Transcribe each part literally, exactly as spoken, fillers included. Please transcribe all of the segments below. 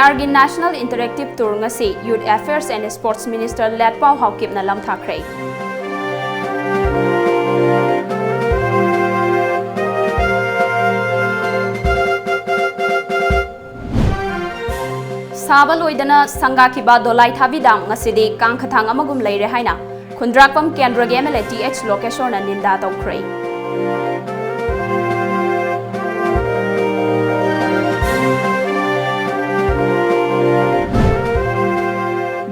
ꯀꯤ National Interactive Tour ꯉꯁꯤ Youth Affairs and Sports Minister ꯂꯦꯠꯄꯥꯎ ꯍꯥꯎꯀꯤꯞꯅ ꯂꯝꯊꯥꯈ꯭ꯔꯦ꯫ ꯁꯥꯕ ꯂꯣꯏꯗꯅ ꯁꯪꯒꯥꯈꯤꯕ ꯗꯣꯂꯥꯏꯊꯥꯕꯤ ꯗꯥꯝ ꯉꯁꯤꯗꯤ ꯀꯥꯡꯈꯊꯥꯡ ꯑꯃꯒꯨꯝ ꯂꯩꯔꯦ ꯍꯥꯏꯅ ꯈꯨꯟꯗ꯭ꯔꯥꯛꯄꯝ ꯀꯦꯟꯗ꯭ꯔꯒꯤ M L A T H ꯂꯣꯀꯦꯁꯣꯔꯅ ꯅꯤꯟꯗꯥ ꯇꯧꯈ꯭ꯔꯦ꯫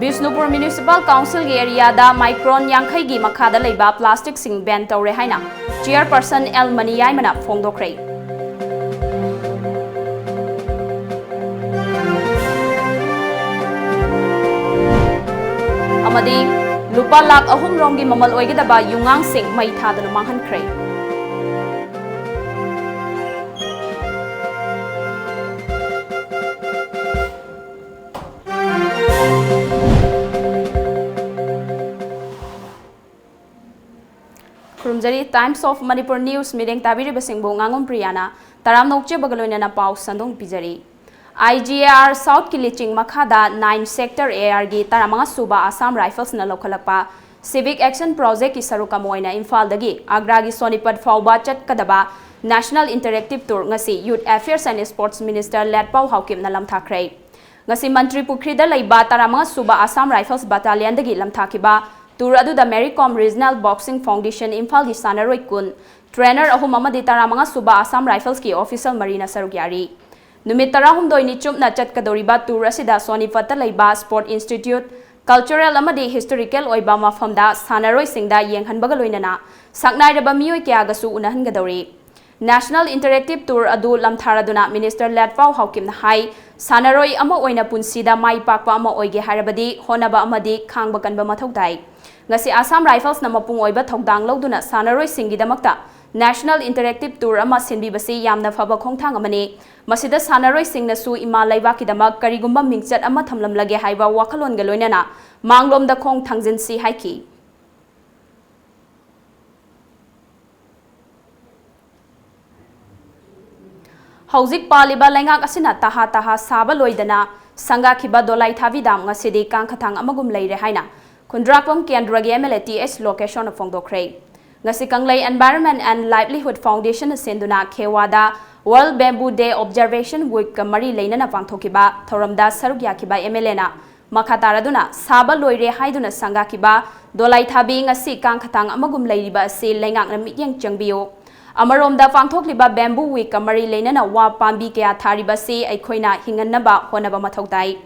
ꯕꯤꯁꯅꯨꯄꯨꯔ Municipal Council ꯒꯤ area ꯗ micron ꯌꯥꯡꯈꯩꯒꯤ ꯃꯈꯥꯗ ꯂꯩꯕ plastic ꯁꯤꯡ ban ꯇꯧꯔꯦ ꯍꯥꯏꯅ Chairperson L ꯃꯅꯤꯌꯥꯏꯃꯅ ꯐꯣꯡꯗꯣꯛꯈ꯭ꯔꯦ꯫ ꯑꯃꯗꯤ ꯂꯨꯄꯥ ꯂꯥꯈ ꯑꯍꯨꯝ ꯔꯣꯝꯒꯤ ꯃꯃꯜ ꯑꯣꯏꯒꯗꯕ ꯌꯨꯉꯥꯡꯁꯤꯡ ꯃꯩ ꯊꯥꯗꯨꯅ ꯃꯥꯡꯍꯟꯈ꯭ꯔꯦ꯫ ꯈꯨꯔꯨꯝꯖꯔꯤ꯫ Times of Manipur News ꯃꯤꯠꯌꯦꯡ ꯇꯥꯕꯤꯔꯤꯕꯁꯤꯡꯕꯨ ꯉꯥꯉꯣꯝ ꯄ꯭ꯔꯤꯌꯥꯅ ꯇꯔꯥꯝꯅ ꯑꯣꯛꯆꯕꯒ ꯂꯣꯏꯅꯅ ꯄꯥꯎ ꯁꯟꯗꯣꯡ ꯄꯤꯖꯔꯤ꯫ I G A R South ꯀꯤ ꯂꯤꯆꯤꯡ ꯃꯈꯥꯗ nine sector A R ꯒꯤ ꯇꯔꯥꯃꯉꯥ ꯁꯨꯕ ꯑꯁꯥꯝ ꯔꯥꯏꯐꯜꯁꯅ ꯂꯧꯈꯠꯂꯛꯄ Civic Action Project ꯀꯤ ꯁꯔꯨꯛ ꯑꯃ ꯑꯣꯏꯅ ꯏꯝꯐꯥꯜꯗꯒꯤ ꯑꯒ꯭ꯔꯥꯒꯤ ꯁꯣꯅꯤꯄꯠ ꯐꯥꯎꯕ ꯆꯠꯀꯗꯕ National Interactive Tour ꯉꯁꯤ Youth Affairs and Sports Minister ꯂꯦꯠꯄꯥꯎ ꯍꯥꯎꯀꯤꯞꯅ ꯂꯝꯊꯥꯈ꯭ꯔꯦ꯫ ꯉꯁꯤ ꯃꯟꯇ꯭ꯔꯤ ꯄꯨꯈ꯭ꯔꯤꯗ ꯂꯩꯕ ꯇꯔꯥꯃꯉꯥ ꯁꯨꯕ ꯑꯁꯥꯝ ꯔꯥꯏꯐꯜꯁ ꯕꯠꯇꯥꯂꯤꯌꯟꯗꯒꯤ ꯂꯝꯊꯥꯈꯤꯕ tour ꯑꯗꯨꯗ Mary Kom Regional Boxing Foundation ꯏꯝꯐꯥꯜꯒꯤ ꯁꯥꯟꯅꯔꯣꯏ ꯀꯨꯟ, trainer ꯑꯍꯨꯝ ꯑꯃꯗꯤ ꯇꯔꯥꯃꯉꯥ ꯁꯨꯕ ꯑꯁꯥꯝ ꯔꯥꯏꯐꯜꯁꯀꯤ official ꯃꯔꯤꯅ ꯁꯔꯨꯛ ꯌꯥꯔꯤ꯫ ꯅꯨꯃꯤꯠ ꯇꯔꯥꯍꯨꯝꯗꯣꯏꯅꯤ ꯆꯨꯞꯅ ꯆꯠꯀꯗꯧꯔꯤꯕ tour ꯑꯁꯤꯗ ꯁꯣꯅꯤꯄꯠꯇ ꯂꯩꯕ sport institute, cultural ꯑꯃꯗꯤ historical ꯑꯣꯏꯕ ꯃꯐꯝꯗ ꯁꯥꯟꯅꯔꯣꯏꯁꯤꯡꯗ ꯌꯦꯡꯍꯟꯕꯒ ꯂꯣꯏꯅꯅ ꯁꯛꯅꯥꯏꯔꯕ ꯃꯤꯑꯣꯏ ꯀꯌꯥꯒꯁꯨ ꯎꯅꯍꯟꯒꯗꯧꯔꯤ꯫ National Interactive Tour ꯑꯗꯨ ꯂꯝꯊꯥꯔꯗꯨꯅ Minister ꯂꯦꯠꯄꯥꯎ ꯍꯥꯎꯀꯤꯝꯅ ꯍꯥꯏ, ꯁꯥꯟꯅꯔꯣꯏ ꯑꯃ ꯑꯣꯏꯅ ꯄꯨꯟꯁꯤꯗ ꯃꯥꯏ ꯄꯥꯛꯄ ꯑꯃ ꯑꯣꯏꯒꯦ ꯍꯥꯏꯔꯕꯗꯤ ꯍꯣꯠꯅꯕ ꯑꯃꯗꯤ ꯈꯥꯡꯕ ꯀꯟꯕ ꯃꯊꯧ ꯇꯥꯏ꯫ ꯉꯁꯤ ꯑꯁꯥꯝ ꯔꯥꯏꯐꯜꯁꯅ ꯃꯄꯨꯡ ꯑꯣꯏꯕ ꯊꯧꯗꯥꯡ ꯂꯧꯗꯨꯅ ꯁꯥꯟꯅꯔꯣꯏꯁꯤꯡꯒꯤꯗꯃꯛꯇ National Interactive Tour ꯑꯃ ꯁꯤꯟꯕꯤꯕꯁꯤ ꯌꯥꯝꯅ ꯐꯕ ꯈꯣꯡꯊꯥꯡ ꯑꯃꯅꯤ꯫ ꯃꯁꯤꯗ ꯁꯥꯟꯅꯔꯣꯏꯁꯤꯡꯅꯁꯨ ꯏꯃꯥ ꯂꯩꯕꯥꯛꯀꯤꯗꯃꯛ ꯀꯔꯤꯒꯨꯝꯕ ꯃꯤꯡꯆꯠ ꯑꯃ ꯊꯝꯂꯝꯂꯒꯦ ꯍꯥꯏꯕ ꯋꯥꯈꯜꯂꯣꯟꯒ ꯂꯣꯏꯅꯅ ꯃꯥꯡꯂꯣꯝꯗ ꯈꯣꯡ ꯊꯥꯡꯖꯤꯟꯁꯤ ꯍꯥꯏꯈꯤ꯫ ꯍꯧꯖꯤꯛ ꯄꯥꯜꯂꯤꯕ ꯂꯩꯉꯥꯛ ꯑꯁꯤꯅ ꯇꯍꯥ ꯇꯍꯥ ꯁꯥꯕ ꯂꯣꯏꯗꯅ ꯁꯪꯒꯥꯈꯤꯕ ꯗꯣꯂꯥꯏꯊꯥꯕꯤ ꯗꯥꯝ ꯉꯁꯤꯗꯤ ꯀꯥꯡꯈꯊꯥꯡ ꯑꯃꯒꯨꯝ ꯂꯩꯔꯦ ꯍꯥꯏꯅ ꯈꯨꯟꯗ꯭ꯔꯥꯛꯄꯝ ꯀꯦꯟꯗ꯭ꯔꯒꯤ M L A T H ꯂꯣꯀꯦꯁꯣꯔꯅ ꯐꯣꯡꯗꯣꯛꯈ꯭ꯔꯦ꯫ ꯉꯁꯤ ꯀꯪꯂꯩ Environment and Livelihood Foundationꯅ ꯁꯤꯟꯗꯨꯅ ꯈꯦꯋꯥꯗ World Bamboo Day Observation Weekꯀ ꯃꯔꯤ ꯂꯩꯅꯅ ꯄꯥꯡꯊꯣꯛꯈꯤꯕ ꯊꯧꯔꯝꯗ ꯁꯔꯨꯛ ꯌꯥꯈꯤꯕ M L Aꯅ ꯃꯈꯥ ꯇꯥꯔꯗꯨꯅ ꯁꯥꯕ ꯂꯣꯏꯔꯦ ꯍꯥꯏꯗꯨꯅ ꯁꯪꯒꯥꯈꯤꯕ ꯗꯣꯂꯥꯏꯊꯥꯕꯤ ꯉꯁꯤ ꯀꯥꯡꯈꯊꯥꯡ ꯑꯃꯒꯨꯝ ꯂꯩꯔꯤꯕ ꯑꯁꯤ ꯂꯩꯉꯥꯛꯅ ꯃꯤꯠꯌꯦꯡ ꯆꯪꯕꯤꯌꯨ꯫ ꯑꯃꯔꯣꯝꯗ ꯄꯥꯡꯊꯣꯛꯂꯤꯕ Bamboo Weekꯀ ꯃꯔꯤ ꯂꯩꯅꯅ ꯋꯥ ꯄꯥꯝꯕꯤ ꯀꯌꯥ ꯊꯥꯔꯤꯕ ꯑꯁꯤ ꯑꯩꯈꯣꯏꯅ ꯍꯤꯡꯍꯟꯅꯕ ꯍꯣꯠꯅꯕ ꯃꯊꯧ ꯇꯥꯏ꯫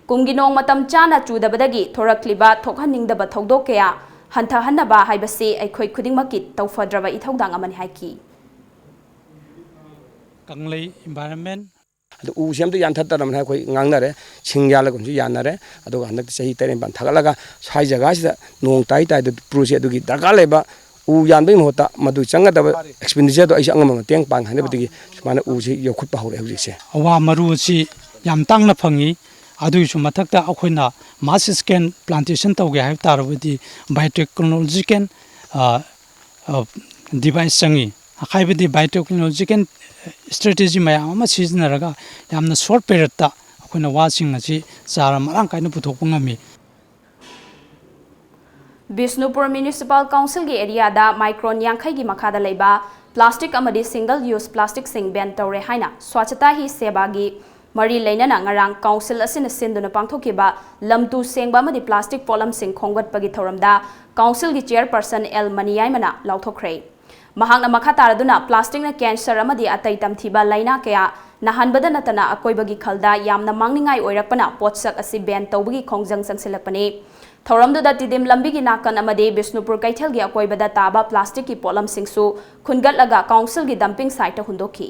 ꯀꯨꯝꯒꯤ ꯅꯣꯡ ꯃꯇꯝ ꯆꯥꯅ ꯆꯨꯗꯕꯗꯒꯤ ꯊꯣꯔꯛꯂꯤꯕ ꯊꯣꯛꯍꯟꯅꯤꯡꯗꯕ ꯊꯧꯗꯣꯛ ꯀꯌꯥ ꯍꯟꯊꯍꯟꯅꯕ ꯍꯥꯏꯕꯁꯤ ꯑꯩꯈꯣꯏ ꯈꯨꯗꯤꯡꯃꯛꯀꯤ ꯇꯧꯐꯗ꯭ꯔꯕ ꯏꯊꯧꯗꯥꯡ ꯑꯃꯅꯤ ꯍꯥꯏꯈꯤ꯫ ꯀꯪꯂꯩ Environment ꯑꯗꯨ ꯎꯁꯦ ꯑꯝꯇ ꯌꯥꯟꯊꯠꯇꯅꯕꯅ ꯑꯩꯈꯣꯏ ꯉꯥꯡꯅꯔꯦ꯫ ꯁꯤꯡ ꯌꯥꯜꯂꯒꯨꯝꯁꯨ ꯌꯥꯅꯔꯦ꯫ ꯑꯗꯨꯒ ꯍꯟꯗꯛꯇꯤ ꯆꯍꯤ ꯇꯔꯦꯠ ꯅꯤꯄꯥꯟ ꯊꯥꯒꯠꯂꯒ ꯁ꯭ꯋꯥꯏ ꯖꯒꯥꯁꯤꯗ ꯅꯣꯡ ꯇꯥꯏ ꯇꯥꯏꯗ ꯄ꯭ꯔꯨꯁꯦ ꯑꯗꯨꯒꯤ ꯗꯔꯀꯥꯔ ꯂꯩꯕ ꯎ ꯌꯥꯟꯕꯒꯤ ꯃꯍꯨꯠꯇ ꯃꯗꯨ ꯆꯪꯒꯗꯕ expenditure ꯗꯣ ꯑꯩꯁꯨ ꯑꯉꯝꯕ ꯃꯇꯦꯡ ꯄꯥꯡ ꯍꯥꯏꯅꯕꯗꯒꯤ ꯁꯨꯃꯥꯏꯅ ꯎꯁꯤ ꯌꯣꯛꯈꯠꯄ ꯍꯧꯔꯦ ꯍꯧꯖꯤꯛꯁꯦ꯫ ꯑꯋꯥ ꯃꯔꯨ ꯑꯁꯤ ꯌꯥꯝ ꯇꯥꯡꯅ ꯐꯪꯉꯤ꯫ ꯑꯗꯨꯒꯤꯁꯨ ꯃꯊꯛꯇ ꯑꯩꯈꯣꯏꯅ mass scale plantation ꯇꯧꯒꯦ ꯍꯥꯏꯕ ꯇꯥꯔꯕꯗꯤ biotechnological, ꯑ, ꯑ, device ꯆꯪꯉꯤ꯫ ꯍꯥꯏꯕꯗꯤ biotechnological strategy ꯃꯌꯥꯝ ꯑꯃ ꯁꯤꯖꯤꯟꯅꯔꯒ ꯌꯥꯝꯅ short periodꯇ ꯑꯩꯈꯣꯏꯅ ꯋꯥꯁꯤꯡ ꯑꯁꯤ ꯆꯥꯔ ꯃꯔꯥꯡ ꯀꯥꯏꯅ ꯄꯨꯊꯣꯛꯄ ꯉꯝꯃꯤ꯫ ꯕꯤꯁꯅꯨꯄꯨꯔ Municipal Councilꯒꯤ areaꯗ micron ꯌꯥꯡꯈꯩꯒꯤ ꯃꯈꯥꯗ ꯂꯩꯕ plastic ꯑꯃꯗꯤ single use plasticꯁꯤꯡ ban ꯇꯧꯔꯦ ꯍꯥꯏꯅ Swachhata Hi Sevaꯒꯤ ꯃꯔꯤ ꯂꯩꯅꯅ ꯉꯔꯥꯡ council ꯑꯁꯤꯅ ꯁꯤꯟꯗꯨꯅ ꯄꯥꯡꯊꯣꯛꯈꯤꯕ ꯂꯝꯇꯨ ꯁꯦꯡꯕ ꯑꯃꯗꯤ plastic ꯄꯣꯠꯂꯝꯁꯤꯡ ꯈꯣꯝꯒꯠꯄꯒꯤ ꯊꯧꯔꯝꯗ councilꯒꯤ chairperson L ꯃꯅꯤꯌꯥꯏꯃꯅ ꯂꯥꯎꯊꯣꯛꯈ꯭ꯔꯦ꯫ ꯃꯍꯥꯛꯅ ꯃꯈꯥ ꯇꯥꯔꯗꯨꯅ plasticꯅ cancer ꯑꯃꯗꯤ ꯑꯇꯩ ꯇꯝꯊꯤꯕ ꯂꯥꯏꯅꯥ ꯀꯌꯥ ꯅꯥꯍꯟꯕꯗ ꯅꯠꯇꯅ ꯑꯀꯣꯏꯕꯒꯤ ꯈꯜꯗ ꯌꯥꯝꯅ ꯃꯥꯡꯅꯤꯡꯉꯥꯏ ꯑꯣꯏꯔꯛꯄꯅ ꯄꯣꯠꯁꯛ ꯑꯁꯤ ban ꯇꯧꯕꯒꯤ ꯈꯣꯡꯖꯪ ꯆꯪꯁꯤꯜꯂꯛꯄꯅꯤ꯫ ꯊꯧꯔꯝꯗꯨꯗ ꯇꯤꯗꯤꯝ ꯂꯝꯕꯤꯒꯤ ꯅꯥꯀꯟ ꯑꯃꯗꯤ ꯕꯤꯁꯅꯨꯄꯨꯔ ꯀꯩꯊꯦꯜꯒꯤ ꯑꯀꯣꯏꯕꯗ ꯇꯥꯕ plasticꯀꯤ ꯄꯣꯠꯂꯝꯁꯤꯡꯁꯨ ꯈꯨꯟꯒꯠꯂꯒ councilꯒꯤ dumping siteꯇ ꯍꯨꯟꯗꯣꯛꯈꯤ꯫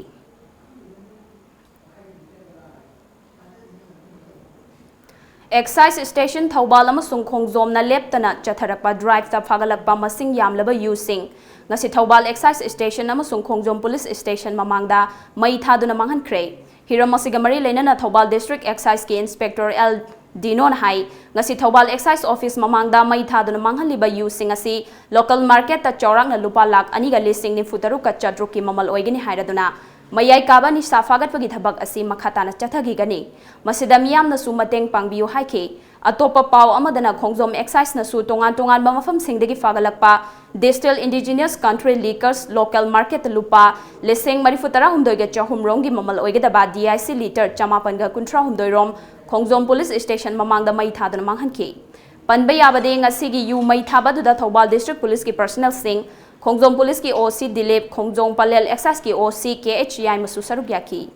Excise Station ꯊꯧꯕꯥꯜ ꯑꯃꯁꯨꯡ ꯈꯣꯡꯖꯣꯝꯅ ꯂꯦꯞꯇꯅ ꯆꯠꯊꯔꯛꯄ driveꯇ ꯐꯥꯒꯠꯂꯛꯄ ꯃꯁꯤꯡ ꯌꯥꯝꯂꯕ ꯌꯨꯁꯤꯡ ꯉꯁꯤ ꯊꯧꯕꯥꯜ Excise Station ꯑꯃꯁꯨꯡ ꯈꯣꯡꯖꯣꯝ Police Station ꯃꯃꯥꯡꯗ ꯃꯩ ꯊꯥꯗꯨꯅ ꯃꯥꯡꯍꯟꯈ꯭ꯔꯦ꯫ ꯍꯤꯔꯝ ꯑꯁꯤꯒ ꯃꯔꯤ ꯂꯩꯅꯅ ꯊꯧꯕꯥꯜ District Exciseꯀꯤ Inspector L ꯗꯤꯅꯣꯅ ꯍꯥꯏ, ꯉꯁꯤ ꯊꯧꯕꯥꯜ Excise Office ꯃꯃꯥꯡꯗ ꯃꯩ ꯊꯥꯗꯨꯅ ꯃꯥꯡꯍꯜꯂꯤꯕ ꯌꯨꯁꯤꯡ ꯑꯁꯤ local marketꯇ ꯆꯥꯎꯔꯥꯛꯅ ꯂꯨꯄꯥ ꯂꯥꯈ ꯑꯅꯤꯒ ꯂꯤꯁꯤꯡ ꯅꯤꯐꯨ ꯇꯔꯨꯛꯀ ꯆꯥꯇ꯭ꯔꯨꯛꯀꯤ ꯃꯃꯜ ꯑꯣꯏꯒꯅꯤ ꯍꯥꯏꯔꯗꯨꯅ, ꯃꯌꯥꯏ ꯀꯥꯕ ꯅꯤꯁꯥ ꯐꯥꯒꯠꯄꯒꯤ ꯊꯕꯛ ꯑꯁꯤ ꯃꯈꯥ ꯇꯥꯅ ꯆꯠꯊꯈꯤꯒꯅꯤ꯫ ꯃꯁꯤꯗ ꯃꯤꯌꯥꯝꯅꯁꯨ ꯃꯇꯦꯡ ꯄꯥꯡꯕꯤꯌꯨ ꯍꯥꯏꯈꯤ꯫ ꯑꯇꯣꯞꯄ ꯄꯥꯎ ꯑꯃꯗꯅ ꯈꯣꯡꯖꯣꯝ ꯑꯦꯛꯁꯥꯏꯖꯅꯁꯨ ꯇꯣꯉꯥꯟ ꯇꯣꯉꯥꯟꯕ ꯃꯐꯝꯁꯤꯡꯗꯒꯤ ꯐꯥꯒꯠꯂꯛꯄ distilled indigenous country liquors local marketꯇ ꯂꯨꯄꯥ ꯂꯤꯁꯤꯡ ꯃꯔꯤꯐꯨ ꯇꯔꯥ ꯍꯨꯝꯗꯣꯏꯒ ꯆꯍꯨꯝ ꯔꯣꯝꯒꯤ ꯃꯃꯜ ꯑꯣꯏꯒꯗꯕ D I C litre ꯆꯃꯥꯄꯟꯒ ꯀꯨꯟꯊ꯭ꯔꯥ ꯍꯨꯝꯗꯣꯏ ꯔꯣꯝ ꯈꯣꯡꯖꯣꯝ ꯄꯨꯂꯤꯁ ꯁ꯭ꯇꯦꯁꯟ ꯃꯃꯥꯡꯗ ꯃꯩ ꯊꯥꯗꯨꯅ ꯃꯥꯡꯍꯟꯈꯤ꯫ ꯄꯟꯕ ꯌꯥꯕꯗꯤ, ꯉꯁꯤꯒꯤ ꯌꯨ ꯃꯩ ꯊꯥꯕ ꯑꯗꯨꯗ ꯊꯧꯕꯥꯜ ꯗꯤꯁꯇ꯭ꯔꯤꯛ ꯄꯨꯂꯤꯁꯀꯤ ꯄꯔꯁꯅꯦꯜꯁꯤꯡ, ꯈꯣꯡꯖꯣꯝ ꯄꯨꯂꯤꯁꯀꯤ O C ꯗꯤꯂꯤꯞ, ꯈꯣꯡꯖꯣꯝ Pallel ꯑꯦꯛꯁꯥꯏꯖꯀꯤ O C K H ꯌꯥꯏꯃꯁꯨ ꯁꯔꯨꯛ ꯌꯥꯈꯤ꯫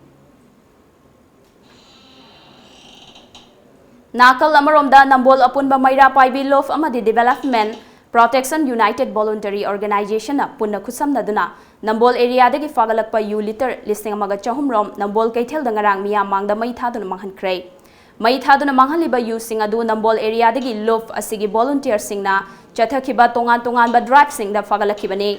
ꯅꯥꯀꯜ ꯑꯃꯔꯣꯝꯗ, ꯅꯝꯕꯣꯜ ꯑꯄꯨꯟꯕ ꯃꯩꯔꯥ ꯄꯥꯏꯕꯤ ꯂꯨꯞ ꯑꯃꯗꯤ Development Protection United Voluntary Organizationꯅ ꯄꯨꯟꯅ ꯈꯨꯠꯁꯝꯅꯗꯨꯅ ꯅꯝꯕꯣꯜ ꯑꯦꯔꯤꯌꯥꯗꯒꯤ ꯐꯥꯒꯠꯂꯛꯄ ꯌꯨ ꯂꯤꯇꯔ ꯂꯤꯁꯤꯡ ꯑꯃꯒ ꯆꯍꯨꯝ ꯔꯣꯝ ꯅꯝꯕꯣꯜ ꯀꯩꯊꯦꯜꯗ ꯉꯔꯥꯡ ꯃꯤꯌꯥꯝ ꯃꯥꯡꯗ ꯃꯩ ꯊꯥꯗꯨꯅ ꯃꯥꯡꯍꯟꯈ꯭ꯔꯦ꯫ ꯃꯩ ꯊꯥꯗꯨꯅ ꯃꯥꯡꯍꯜꯂꯤꯕ ꯌꯨꯁꯤꯡ ꯑꯗꯨ ꯅꯝꯕꯣꯜ ꯑꯦꯔꯤꯌꯥꯗꯒꯤ ꯂꯨꯞ ꯑꯁꯤꯒꯤ ꯚꯣꯂꯨꯟꯇꯤꯌꯔꯁꯤꯡꯅ ꯆꯠꯊꯈꯤꯕ ꯇꯣꯉꯥꯟ ꯇꯣꯉꯥꯟꯕ ꯗ꯭ꯔꯥꯏꯚꯁꯤꯡꯗ ꯐꯥꯒꯠꯂꯛꯈꯤꯕꯅꯤ꯫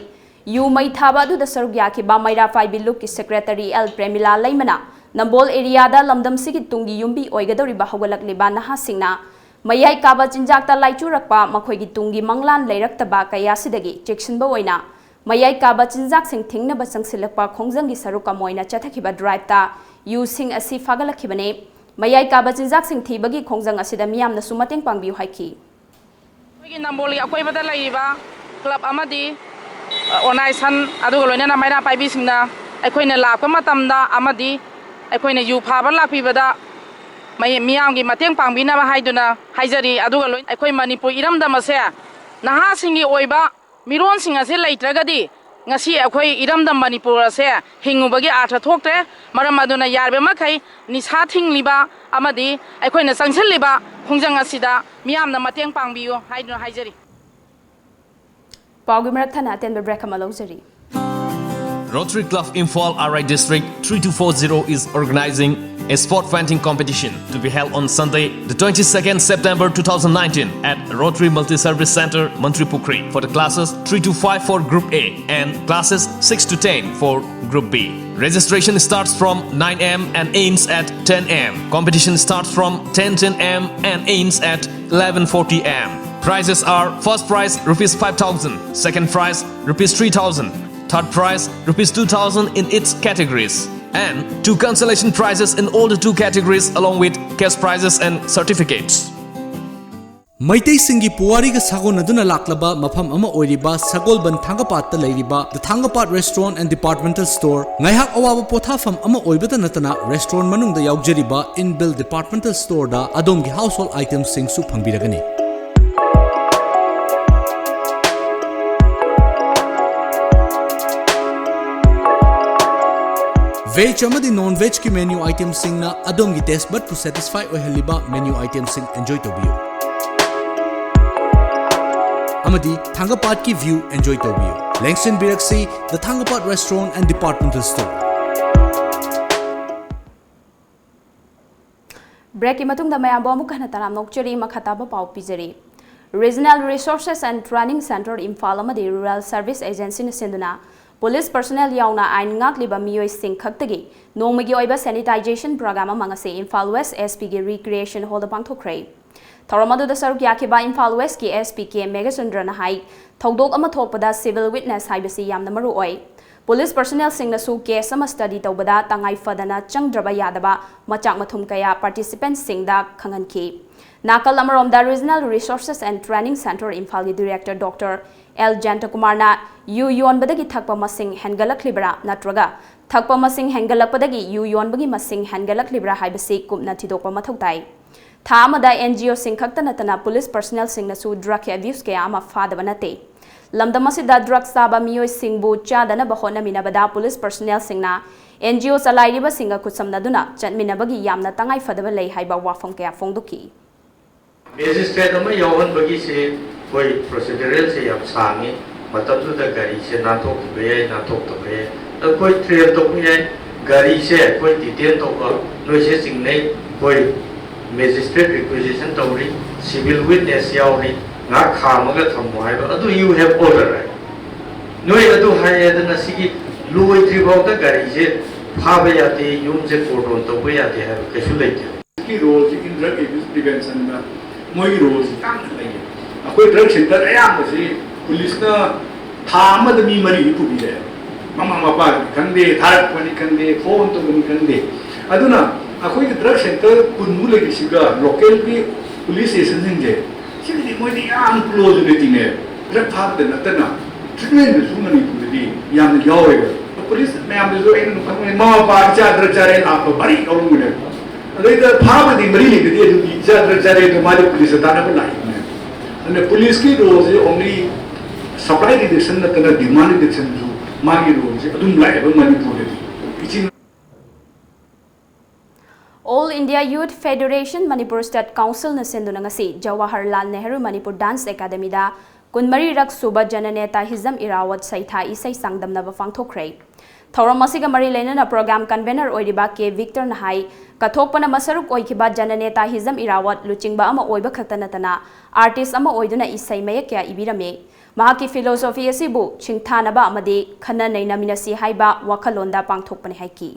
ꯌꯨ ꯃꯩ ꯊꯥꯕ ꯑꯗꯨꯗ ꯁꯔꯨꯛ ꯌꯥꯈꯤꯕ ꯃꯩꯔꯥ ꯄꯥꯏꯕꯤ ꯂꯨꯞꯀꯤ ꯁꯦꯀ꯭ꯔꯦꯇꯔꯤ ꯑꯦꯜ ꯄ꯭ꯔꯦꯃꯤꯂꯥ ꯂꯩꯃꯅ ꯅꯝꯕꯣꯜ ꯑꯦꯔꯤꯌꯥꯗ ꯂꯝꯗꯝꯁꯤꯒꯤ ꯇꯨꯡꯒꯤ ꯌꯨꯝꯕꯤ ꯑꯣꯏꯒꯗꯧꯔꯤꯕ ꯍꯧꯒꯠꯂꯛꯂꯤꯕ ꯅꯍꯥꯁꯤꯡꯅ ꯃꯌꯥꯏ ꯀꯥꯕ ꯆꯤꯟꯖꯥꯛꯇ ꯂꯥꯏꯆꯨꯔꯛꯄ, ꯃꯈꯣꯏꯒꯤ ꯇꯨꯡꯒꯤ ꯃꯪꯂꯥꯟ ꯂꯩꯔꯛꯇꯕ ꯀꯌꯥꯁꯤꯗꯒꯤ ꯆꯦꯛꯁꯤꯟꯕ ꯑꯣꯏꯅ ꯃꯌꯥꯏ ꯀꯥꯕ ꯆꯤꯟꯖꯥꯛꯁꯤꯡ ꯊꯤꯡꯅꯕ ꯆꯪꯁꯤꯜꯂꯛꯄ ꯈꯣꯡꯖꯪꯒꯤ ꯁꯔꯨꯛ ꯑꯃ ꯑꯣꯏꯅ ꯆꯠꯊꯈꯤꯕ ꯗ꯭ꯔꯥꯏꯚꯇ ꯌꯨꯁꯤꯡ ꯑꯁꯤ ꯐꯥꯒꯠꯂꯛꯈꯤꯕꯅꯤ꯫ ꯃꯌꯥꯏ ꯀꯥꯕ ꯆꯤꯟꯖꯥꯛꯁꯤꯡ ꯊꯤꯕꯒꯤ ꯈꯣꯡꯖꯪ ꯑꯁꯤꯗ ꯃꯤꯌꯥꯝꯅꯁꯨ ꯃꯇꯦꯡ ꯄꯥꯡꯕꯤꯌꯨ ꯍꯥꯏꯈꯤ꯫ ꯑꯩꯈꯣꯏꯒꯤ ꯅꯝꯕꯣꯜꯒꯤ ꯑꯀꯣꯏꯕꯗ ꯂꯩꯔꯤꯕ ꯀ꯭ꯂꯕ ꯑꯃꯗꯤ, ꯑ, ꯑꯣꯔꯒꯅꯥꯏꯖꯦꯁꯟ, ꯑꯗꯨꯒ ꯂꯣꯏꯅꯅ ꯃꯩꯔꯥ ꯄꯥꯏꯕꯤꯁꯤꯡꯅ ꯑꯩꯈꯣꯏꯅ ꯂꯥꯛꯄ ꯃꯇꯝꯗ ꯑꯃꯗꯤ ꯑꯩꯈꯣꯏꯅ ꯌꯨ ꯐꯥꯕ ꯂꯥꯛꯄꯤꯕꯗ ꯃꯩ-, ꯃꯤꯌꯥꯝꯒꯤ ꯃꯇꯦꯡ ꯄꯥꯡꯕꯤꯅꯕ ꯍꯥꯏꯗꯨꯅ ꯍꯥꯏꯖꯔꯤ꯫ ꯑꯗꯨꯒ ꯂꯣꯏ-, ꯑꯩꯈꯣꯏ ꯃꯅꯤꯄꯨꯔ ꯏꯔꯝꯗꯝ ꯑꯁꯦ ꯅꯍꯥꯁꯤꯡꯒꯤ ꯑꯣꯏꯕ ꯃꯤꯔꯣꯟꯁꯤꯡ ꯑꯁꯦ ꯂꯩꯇ꯭ꯔꯒꯗꯤ ꯉꯁꯤ ꯑꯩꯈꯣꯏ ꯏꯔꯝꯗꯝ ꯃꯅꯤꯄꯨꯔ ꯑꯁꯦ ꯍꯤꯡꯉꯨꯕꯒꯤ ꯑꯥꯔꯊ ꯊꯣꯛꯇ꯭ꯔꯦ꯫ ꯃꯔꯝ ꯑꯗꯨꯅ ꯌꯥꯔꯤꯕ ꯃꯈꯩ ꯅꯤꯁꯥ ꯊꯤꯡꯂꯤꯕ ꯑꯃꯗꯤ ꯑꯩꯈꯣꯏꯅ ꯆꯪꯁꯤꯜꯂꯤꯕ ꯈꯣꯡꯖꯪ ꯑꯁꯤꯗ ꯃꯤꯌꯥꯝꯅ ꯃꯇꯦꯡ ꯄꯥꯡꯕꯤꯌꯨ ꯍꯥꯏꯗꯨꯅ ꯍꯥꯏꯖꯔꯤ꯫ ꯄꯥꯎꯒꯤ ꯃꯔꯛ ꯊꯠꯅ ꯑꯇꯦꯟꯕ ꯕ꯭ꯔꯦꯛ ꯑꯃ ꯂꯧꯖꯔꯤ꯫ Rotary Club Imphal R I District three two four zero is organizing a sport painting competition to be held on Sunday, the twenty-second September two thousand nineteen at Rotary Multi-Service Center, Mantripukhri for the classes three to five for Group A and classes six to ten for Group B. Registration starts from nine a m and ends at ten a m. Competition starts from ten ten a m and ends at eleven forty a m. Prizes are: first prize rupees five thousand, second prize rupees three thousand, Third prize, rupees two thousand in its categories, and two consolation prizes in all the two categories, along with cash prizes and certificates. ꯃꯩꯇꯩꯁꯤꯡꯒꯤ ꯄꯨꯋꯥꯔꯤꯒ ꯁꯥꯒꯣꯟꯅꯗꯨꯅ ꯂꯥꯛꯂꯕ ꯃꯐꯝ ꯑꯃ ꯑꯣꯏꯔꯤꯕ ꯁꯒꯣꯜꯕꯟ ꯊꯥꯡꯒꯄꯥꯠꯇ ꯂꯩꯔꯤꯕ The Thangapad Restaurant and Departmental Store ꯉꯥꯏꯍꯥꯛ ꯑꯋꯥꯕ ꯄꯣꯊꯥꯐꯝ ꯑꯃ ꯑꯣꯏꯕꯇ ꯅꯠꯇꯅ restaurant ꯃꯅꯨꯡꯗ ꯌꯥꯎꯖꯔꯤꯕ inbuilt departmental storeꯗ ꯑꯗꯣꯝꯒꯤ household itemꯁꯤꯡꯁꯨ ꯐꯪꯕꯤꯔꯒꯅꯤ꯫ Veg ꯑꯃꯗꯤ non vegꯀꯤ menu itemꯁꯤꯡꯅ ꯑꯗꯣꯝꯒꯤ taste budꯄꯨ satisfy ꯑꯣꯏꯍꯜꯂꯤꯕ menu itemꯁꯤꯡ enjoy ꯇꯧꯕꯤꯌꯨ꯫ ꯑꯃꯗꯤ ꯊꯥꯡꯒꯄꯥꯠꯀꯤ view enjoy ꯇꯧꯕꯤꯌꯨ꯫ ꯂꯦꯡꯁꯤꯟꯕꯤꯔꯛꯁꯤ The Thangapad Restaurant and Departmental Store꯫ Breakꯀꯤ ꯃꯇꯨꯡꯗ ꯃꯌꯥꯝꯕꯨ ꯑꯃꯨꯛ ꯍꯟꯅ ꯇꯔꯥꯝꯅ ꯑꯣꯛꯆꯔꯤ꯫ ꯃꯈꯥ ꯇꯥꯕ ꯄꯥꯎ ꯄꯤꯖꯔꯤ꯫ Regional Resources and Training Centre Imphal ꯑꯃꯗꯤ Rural Service Agencyꯅ ꯁꯤꯟꯗꯨꯅ police personnel ꯌꯥꯎꯅ ꯑꯥꯏꯟ ꯉꯥꯛꯂꯤꯕ ꯃꯤꯑꯣꯏꯁꯤꯡ ꯈꯛꯇꯒꯤ ꯅꯣꯡꯃꯒꯤ ꯑꯣꯏꯕ sanitization program ꯑꯃ ꯉꯁꯤ ꯏꯝꯐꯥꯜ West SPꯒꯤ Recreation Hallꯗ ꯄꯥꯡꯊꯣꯛꯈ꯭ꯔꯦ꯫ ꯊꯧꯔꯝ ꯑꯗꯨꯗ ꯁꯔꯨꯛ ꯌꯥꯈꯤꯕ ꯏꯝꯐꯥꯜ Westꯀꯤ SP ꯀꯦ ꯃꯦꯘꯆꯟꯗ꯭ꯔꯅ ꯍꯥꯏ, ꯊꯧꯗꯣꯛ ꯑꯃ ꯊꯣꯛꯄꯗ civil witness ꯍꯥꯏꯕꯁꯤ ꯌꯥꯝꯅ ꯃꯔꯨ ꯑꯣꯏ꯫ Police personnelꯁꯤꯡꯅꯁꯨ case ꯑꯃ study ꯇꯧꯕꯗ ꯇꯉꯥꯏ ꯐꯗꯅ ꯆꯪꯗ꯭ꯔꯕ ꯌꯥꯗꯕ ꯃꯆꯥꯛ ꯃꯊꯨꯝ ꯀꯌꯥ participantꯁꯤꯡꯗ ꯈꯪꯍꯟꯈꯤ꯫ ꯅꯥꯀꯜ ꯑꯃꯔꯣꯝꯗ Regional Resources and Training Centre ꯏꯝꯐꯥꯜꯒꯤ director Doctor ꯑꯦꯜ ꯖꯌꯟꯇꯀꯨꯃꯥꯔꯅ ꯌꯨ ꯌꯣꯟꯕꯗꯒꯤ ꯊꯛꯄ ꯃꯁꯤꯡ ꯍꯦꯟꯒꯠꯂꯛꯂꯤꯕ꯭ꯔꯥ ꯅꯠꯇ꯭ꯔꯒ ꯊꯛꯄ ꯃꯁꯤꯡ ꯍꯦꯟꯒꯠꯂꯛꯄꯗꯒꯤ ꯌꯨ ꯌꯣꯟꯕꯒꯤ ꯃꯁꯤꯡ ꯍꯦꯟꯒꯠꯂꯛꯂꯤꯕ꯭ꯔꯥ ꯍꯥꯏꯕꯁꯤ ꯀꯨꯞꯅ ꯊꯤꯗꯣꯛꯄ ꯃꯊꯧ ꯇꯥꯏ꯫ ꯊꯥ ꯑꯃꯗ NGOꯁꯤꯡ ꯈꯛꯇ ꯅꯠꯇꯅ police personnelꯁꯤꯡꯅꯁꯨ drug abuse ꯀꯌꯥ ꯑꯃ ꯐꯥꯗꯕ ꯅꯠꯇꯦ꯫ ꯂꯝꯗꯝ ꯑꯁꯤꯗ drug ꯆꯥꯕ ꯃꯤꯑꯣꯏꯁꯤꯡꯕꯨ ꯆꯥꯗꯅꯕ ꯍꯣꯠꯅꯃꯤꯟꯅꯕꯗ police personnelꯁꯤꯡꯅ NGO ꯆꯂꯥꯏꯔꯤꯕꯁꯤꯡꯒ ꯈꯨꯠꯁꯝꯅꯗꯨꯅ ꯆꯠꯃꯤꯟꯅꯕꯒꯤ ꯌꯥꯝꯅ ꯇꯉꯥꯏ ꯐꯗꯕ ꯂꯩ ꯍꯥꯏꯕ ꯋꯥꯐꯝ ꯀꯌꯥ ꯐꯣꯡꯗꯣꯛꯈꯤ꯫ Magistrate ꯑꯃ ꯌꯥꯎꯍꯟꯕꯒꯤꯁꯦ ꯑꯩꯈꯣꯏ proceduralꯁꯦ ꯌꯥꯝ ꯁꯥꯡꯉꯤ꯫ ꯃꯇꯝꯗꯨꯗ ꯒꯥꯔꯤꯁꯦ ꯅꯥꯟꯊꯣꯛꯈꯤꯕ ꯌꯥꯏ, ꯅꯥꯟꯊꯣꯛꯇꯕ ꯌꯥꯏ꯫ ꯑꯩꯈꯣꯏ trail ꯇꯧꯕ ꯌꯥꯏ꯫ ꯒꯥꯔꯤꯁꯦ ꯑꯩꯈꯣꯏ detain ꯇꯧꯕ, ꯅꯣꯏꯁꯦ ꯆꯤꯡꯅꯩ꯫ ꯑꯩꯈꯣꯏ magistrate requisition ꯇꯧꯔꯤ, civil witness ꯌꯥꯎꯔꯤ, ꯉꯥꯏꯍꯥꯛ ꯈꯥꯝꯃꯒ ꯊꯝꯃꯣ ꯍꯥꯏꯕ, ꯑꯗꯨ you have all the right꯫ ꯅꯣꯏ ꯑꯗꯨ ꯍꯥꯏꯌꯦꯗꯅ ꯁꯤꯒꯤ ꯂꯣꯏꯗ꯭ꯔꯤꯐꯥꯎꯗ ꯒꯥꯔꯤꯁꯦ ꯐꯥꯕ ꯌꯥꯗꯦ, ꯌꯨꯝꯁꯦ cordon ꯇꯧꯕ ꯌꯥꯗꯦ ꯍꯥꯏꯕ ꯀꯩꯁꯨ ꯂꯩꯇꯦ꯫ ꯒꯤ roleꯁꯤ in drug abuse preventionꯗ ꯃꯣꯏꯒꯤ roleꯁꯤ ꯌꯥꯝꯅ ꯂꯩꯌꯦ꯫ ꯑꯩꯈꯣꯏ drug centre ꯑꯌꯥꯝꯕꯁꯤ policeꯅ ꯊꯥ ꯑꯃꯗ ꯃꯤ ꯃꯔꯤꯗꯤ ꯄꯨꯕꯤꯔꯦ꯫ ꯃꯃꯥ ꯃꯄꯥꯒꯤꯅꯤ ꯈꯪꯗꯦ, ꯊꯥꯔꯛꯄꯅꯤ ꯈꯪꯗꯦ, ꯐꯣꯟ ꯇꯧꯕꯅꯤ ꯈꯪꯗꯦ꯫ ꯑꯗꯨꯅ ꯑꯩꯈꯣꯏꯒꯤ ꯗ꯭ꯔꯒ ꯁꯦꯟꯇꯔ ꯀꯨꯟꯃꯨꯛ ꯂꯩꯔꯤꯁꯤꯒ ꯂꯣꯀꯦꯜꯒꯤ ꯄꯨꯂꯤꯁ ꯁ꯭ꯇꯦꯁꯟꯁꯤꯡꯁꯦ, ꯁꯤꯒꯤꯗꯤ ꯃꯣꯏꯗꯤ ꯌꯥꯝ ꯀ꯭ꯂꯣꯖ ꯔꯤꯂꯦꯇꯤꯚꯅꯦ꯫ ꯗ꯭ꯔꯒ ꯐꯥꯕꯗ ꯅꯠꯇꯅ ꯇ꯭ꯔꯤꯠꯃꯦꯟꯗꯁꯨ ꯃꯅꯤꯄꯨꯔꯗꯗꯤ ꯌꯥꯝꯅ ꯌꯥꯎꯋꯦꯕ꯫ ꯄꯨꯂꯤꯁ ꯃꯌꯥꯝꯗꯁꯨ ꯑꯩꯅ ꯑꯗꯨꯝ ꯈꯪꯕꯅꯦ, ꯃꯃꯥ ꯃꯄꯥ ꯏꯆꯥ ꯗ꯭ꯔꯒ ꯆꯥꯔꯦ ꯂꯥꯛꯄ ꯃꯔꯤ ꯂꯧꯔꯝꯒꯅꯦꯕ꯫ ꯑꯗꯩꯗ ꯐꯥꯕꯗꯤ ꯃꯔꯤ ꯂꯩꯕꯗꯤ ꯑꯗꯨꯗꯤ ꯏꯆꯥ ꯗ꯭ꯔꯒ ꯆꯥꯔꯦ ꯑꯗꯣ ꯃꯥꯗꯤ ꯄꯨꯂꯤꯁꯇ ꯇꯥꯟꯅꯕ ꯂꯥꯛꯏꯕꯅꯦ꯫ ꯑꯗꯨꯅ ꯄꯨꯂꯤꯁꯀꯤ ꯔꯣꯜꯁꯦ ꯑꯣꯡꯂꯤ ꯁꯄ꯭ꯂꯥꯏ ꯗꯤꯇꯦꯛꯁꯟ ꯅꯠꯇꯅ ꯗꯤꯃꯥꯟ ꯗꯤꯇꯦꯛꯁꯟꯁꯨ ꯃꯥꯒꯤ ꯔꯣꯜꯁꯦ ꯑꯗꯨꯝ ꯂꯥꯛꯑꯦꯕ ꯃꯅꯤꯄꯨꯔꯗꯗꯤ꯫ ꯏꯆꯤꯟ All India Youth Federation Manipur State Councilꯅ ꯁꯤꯟꯗꯨꯅ ꯉꯁꯤ ꯖꯋꯥꯍꯔꯂꯥꯜ ꯅꯦꯍꯔꯨ ꯃꯅꯤꯄꯨꯔ ꯗꯥꯟꯁ ꯑꯦꯀꯥꯗꯃꯤꯗ ꯀꯨꯟꯃꯔꯤꯔꯛ ꯁꯨꯕ ꯖꯅꯅꯦꯇꯥ ꯍꯤꯖꯝ ꯏꯔꯥꯋꯠ ꯁꯩꯊꯥ ꯏꯁꯩ ꯆꯥꯡꯗꯝꯅꯕ ꯄꯥꯡꯊꯣꯛꯈ꯭ꯔꯦ꯫ ꯊꯧꯔꯝ ꯑꯁꯤꯒ ꯃꯔꯤ ꯂꯩꯅꯅ ꯄ꯭ꯔꯣꯒ꯭ꯔꯥꯝ ꯀꯟꯚꯦꯅꯔ ꯑꯣꯏꯔꯤꯕ ꯀꯦ ꯚꯤꯛꯇꯔꯅ ꯍꯥꯏ, ꯀꯠꯊꯣꯛꯄꯅ ꯃꯁꯔꯨꯛ ꯑꯣꯏꯈꯤꯕ ꯖꯅꯅꯦꯇꯥ ꯍꯤꯖꯝ ꯏꯔꯥꯋꯠ ꯂꯨꯆꯤꯡꯕ ꯑꯃ ꯑꯣꯏꯕ ꯈꯛꯇ ꯅꯠꯇꯅ ꯑꯥꯔꯇꯤꯁ ꯑꯃ ꯑꯣꯏꯗꯨꯅ ꯏꯁꯩ ꯃꯌꯦꯛ ꯀꯌꯥ ꯏꯕꯤꯔꯝꯃꯤ꯫ ꯃꯍꯥꯛꯀꯤ ꯐꯤꯂꯣꯁꯣꯐꯤ ꯑꯁꯤꯕꯨ ꯁꯤꯡꯊꯥꯅꯕ ꯑꯃꯗꯤ ꯈꯟꯅ ꯅꯩꯅꯃꯤꯟꯅꯁꯤ ꯍꯥꯏꯕ ꯋꯥꯈꯜꯂꯣꯟꯗ ꯄꯥꯡꯊꯣꯛꯄꯅꯤ ꯍꯥꯏꯈꯤ꯫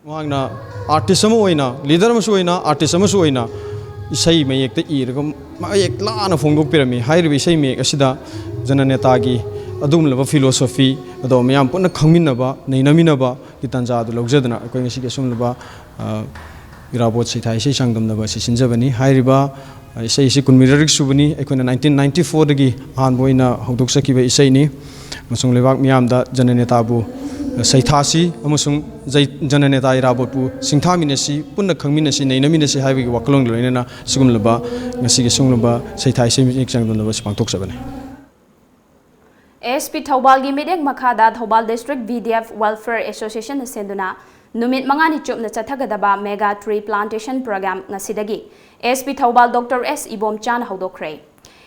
ꯃꯍꯥꯛꯅ ꯑꯥꯔꯇꯤꯁ ꯑꯃ ꯑꯣꯏꯅ, ꯂꯤꯗꯔ ꯑꯃꯁꯨ ꯑꯣꯏꯅ, ꯑꯥꯔꯇꯤꯁ ꯑꯃꯁꯨ ꯑꯣꯏꯅ ꯏꯁꯩ ꯃꯌꯦꯛꯇ ꯏꯔꯒ ꯃꯌꯦꯛ ꯂꯥꯅ ꯐꯣꯡꯗꯣꯛꯄꯤꯔꯝꯃꯤ꯫ ꯍꯥꯏꯔꯤꯕ ꯏꯁꯩ ꯃꯌꯦꯛ ꯑꯁꯤꯗ ꯖꯅꯅꯦꯇꯥꯒꯤ ꯑꯗꯨꯒꯨꯝꯂꯕ ꯐꯤꯂꯣꯁꯣꯐꯤ ꯑꯗꯣ ꯃꯌꯥꯝ ꯄꯨꯟꯅ ꯈꯪꯃꯤꯟꯅꯕ, ꯅꯩꯅꯃꯤꯟꯅꯕꯒꯤ ꯇꯥꯟꯖꯥ ꯑꯗꯨ ꯂꯧꯖꯗꯨꯅ ꯑꯩꯈꯣꯏ ꯉꯁꯤꯒꯤ ꯑꯁꯨꯝꯂꯕ, ꯑ, ꯏꯔꯥꯕꯣꯠ ꯁꯩꯊꯥ ꯏꯁꯩ ꯆꯥꯡꯗꯝꯅꯕ ꯑꯁꯤ ꯁꯤꯟꯖꯕꯅꯤ꯫ ꯍꯥꯏꯔꯤꯕ ꯏꯁꯩ ꯑꯁꯤ ꯀꯨꯟꯃꯔꯤꯔꯛ ꯁꯨꯕꯅꯤ꯫ ꯑꯩꯈꯣꯏꯅ ꯅꯥꯏꯟꯇꯤꯟ ꯅꯥꯏꯟꯇꯤ ꯐꯣꯔꯗꯒꯤ ꯑꯍꯥꯟꯕ ꯑꯣꯏꯅ ꯍꯧꯗꯣꯛꯆꯈꯤꯕ ꯏꯁꯩꯅꯤ꯫ ꯑꯃꯁꯨꯡ ꯂꯩꯕꯥꯛ ꯃꯤꯌꯥꯝꯗ ꯖꯅꯅꯦꯇꯥꯕꯨ ꯁꯩꯊꯥꯁꯤ ꯑꯃꯁꯨꯡ ꯖꯩ-, ꯖꯅꯅꯦꯇꯥ ꯏꯔꯥꯕꯣꯠꯄꯨ ꯁꯤꯡꯊꯥꯃꯤꯟꯅꯁꯤ, ꯄꯨꯟꯅ ꯈꯪꯃꯤꯟꯅꯁꯤ, ꯅꯩꯅꯃꯤꯟꯅꯁꯤ ꯍꯥꯏꯕꯒꯤ ꯋꯥꯈꯜꯂꯣꯟꯒ ꯂꯣꯏꯅꯅ ꯁꯤꯒꯨꯝꯂꯕ, ꯉꯁꯤꯒꯤ ꯁꯤꯒꯨꯝꯂꯕ ꯁꯩꯊꯥ ꯏꯁꯩ ꯃꯌꯦꯛ ꯆꯥꯡꯗꯝꯅꯕ ꯑꯁꯤ ꯄꯥꯡꯊꯣꯛꯆꯕꯅꯤ꯫ ꯑꯦꯁ ꯄꯤ ꯊꯧꯕꯥꯜꯒꯤ ꯃꯤꯠꯌꯦꯡ ꯃꯈꯥꯗ Thoubal District V D F Welfare Associationꯅ ꯁꯦꯟꯗꯨꯅ ꯅꯨꯃꯤꯠ ꯃꯉꯥꯅꯤ ꯆꯨꯞꯅ ꯆꯠꯊꯒꯗꯕ Mega Tree Plantation Program ꯉꯁꯤꯗꯒꯤ S P Thoubal doctor S ꯏꯕꯣꯝꯆꯥꯅ ꯍꯧꯗꯣꯛꯈ꯭ꯔꯦ꯫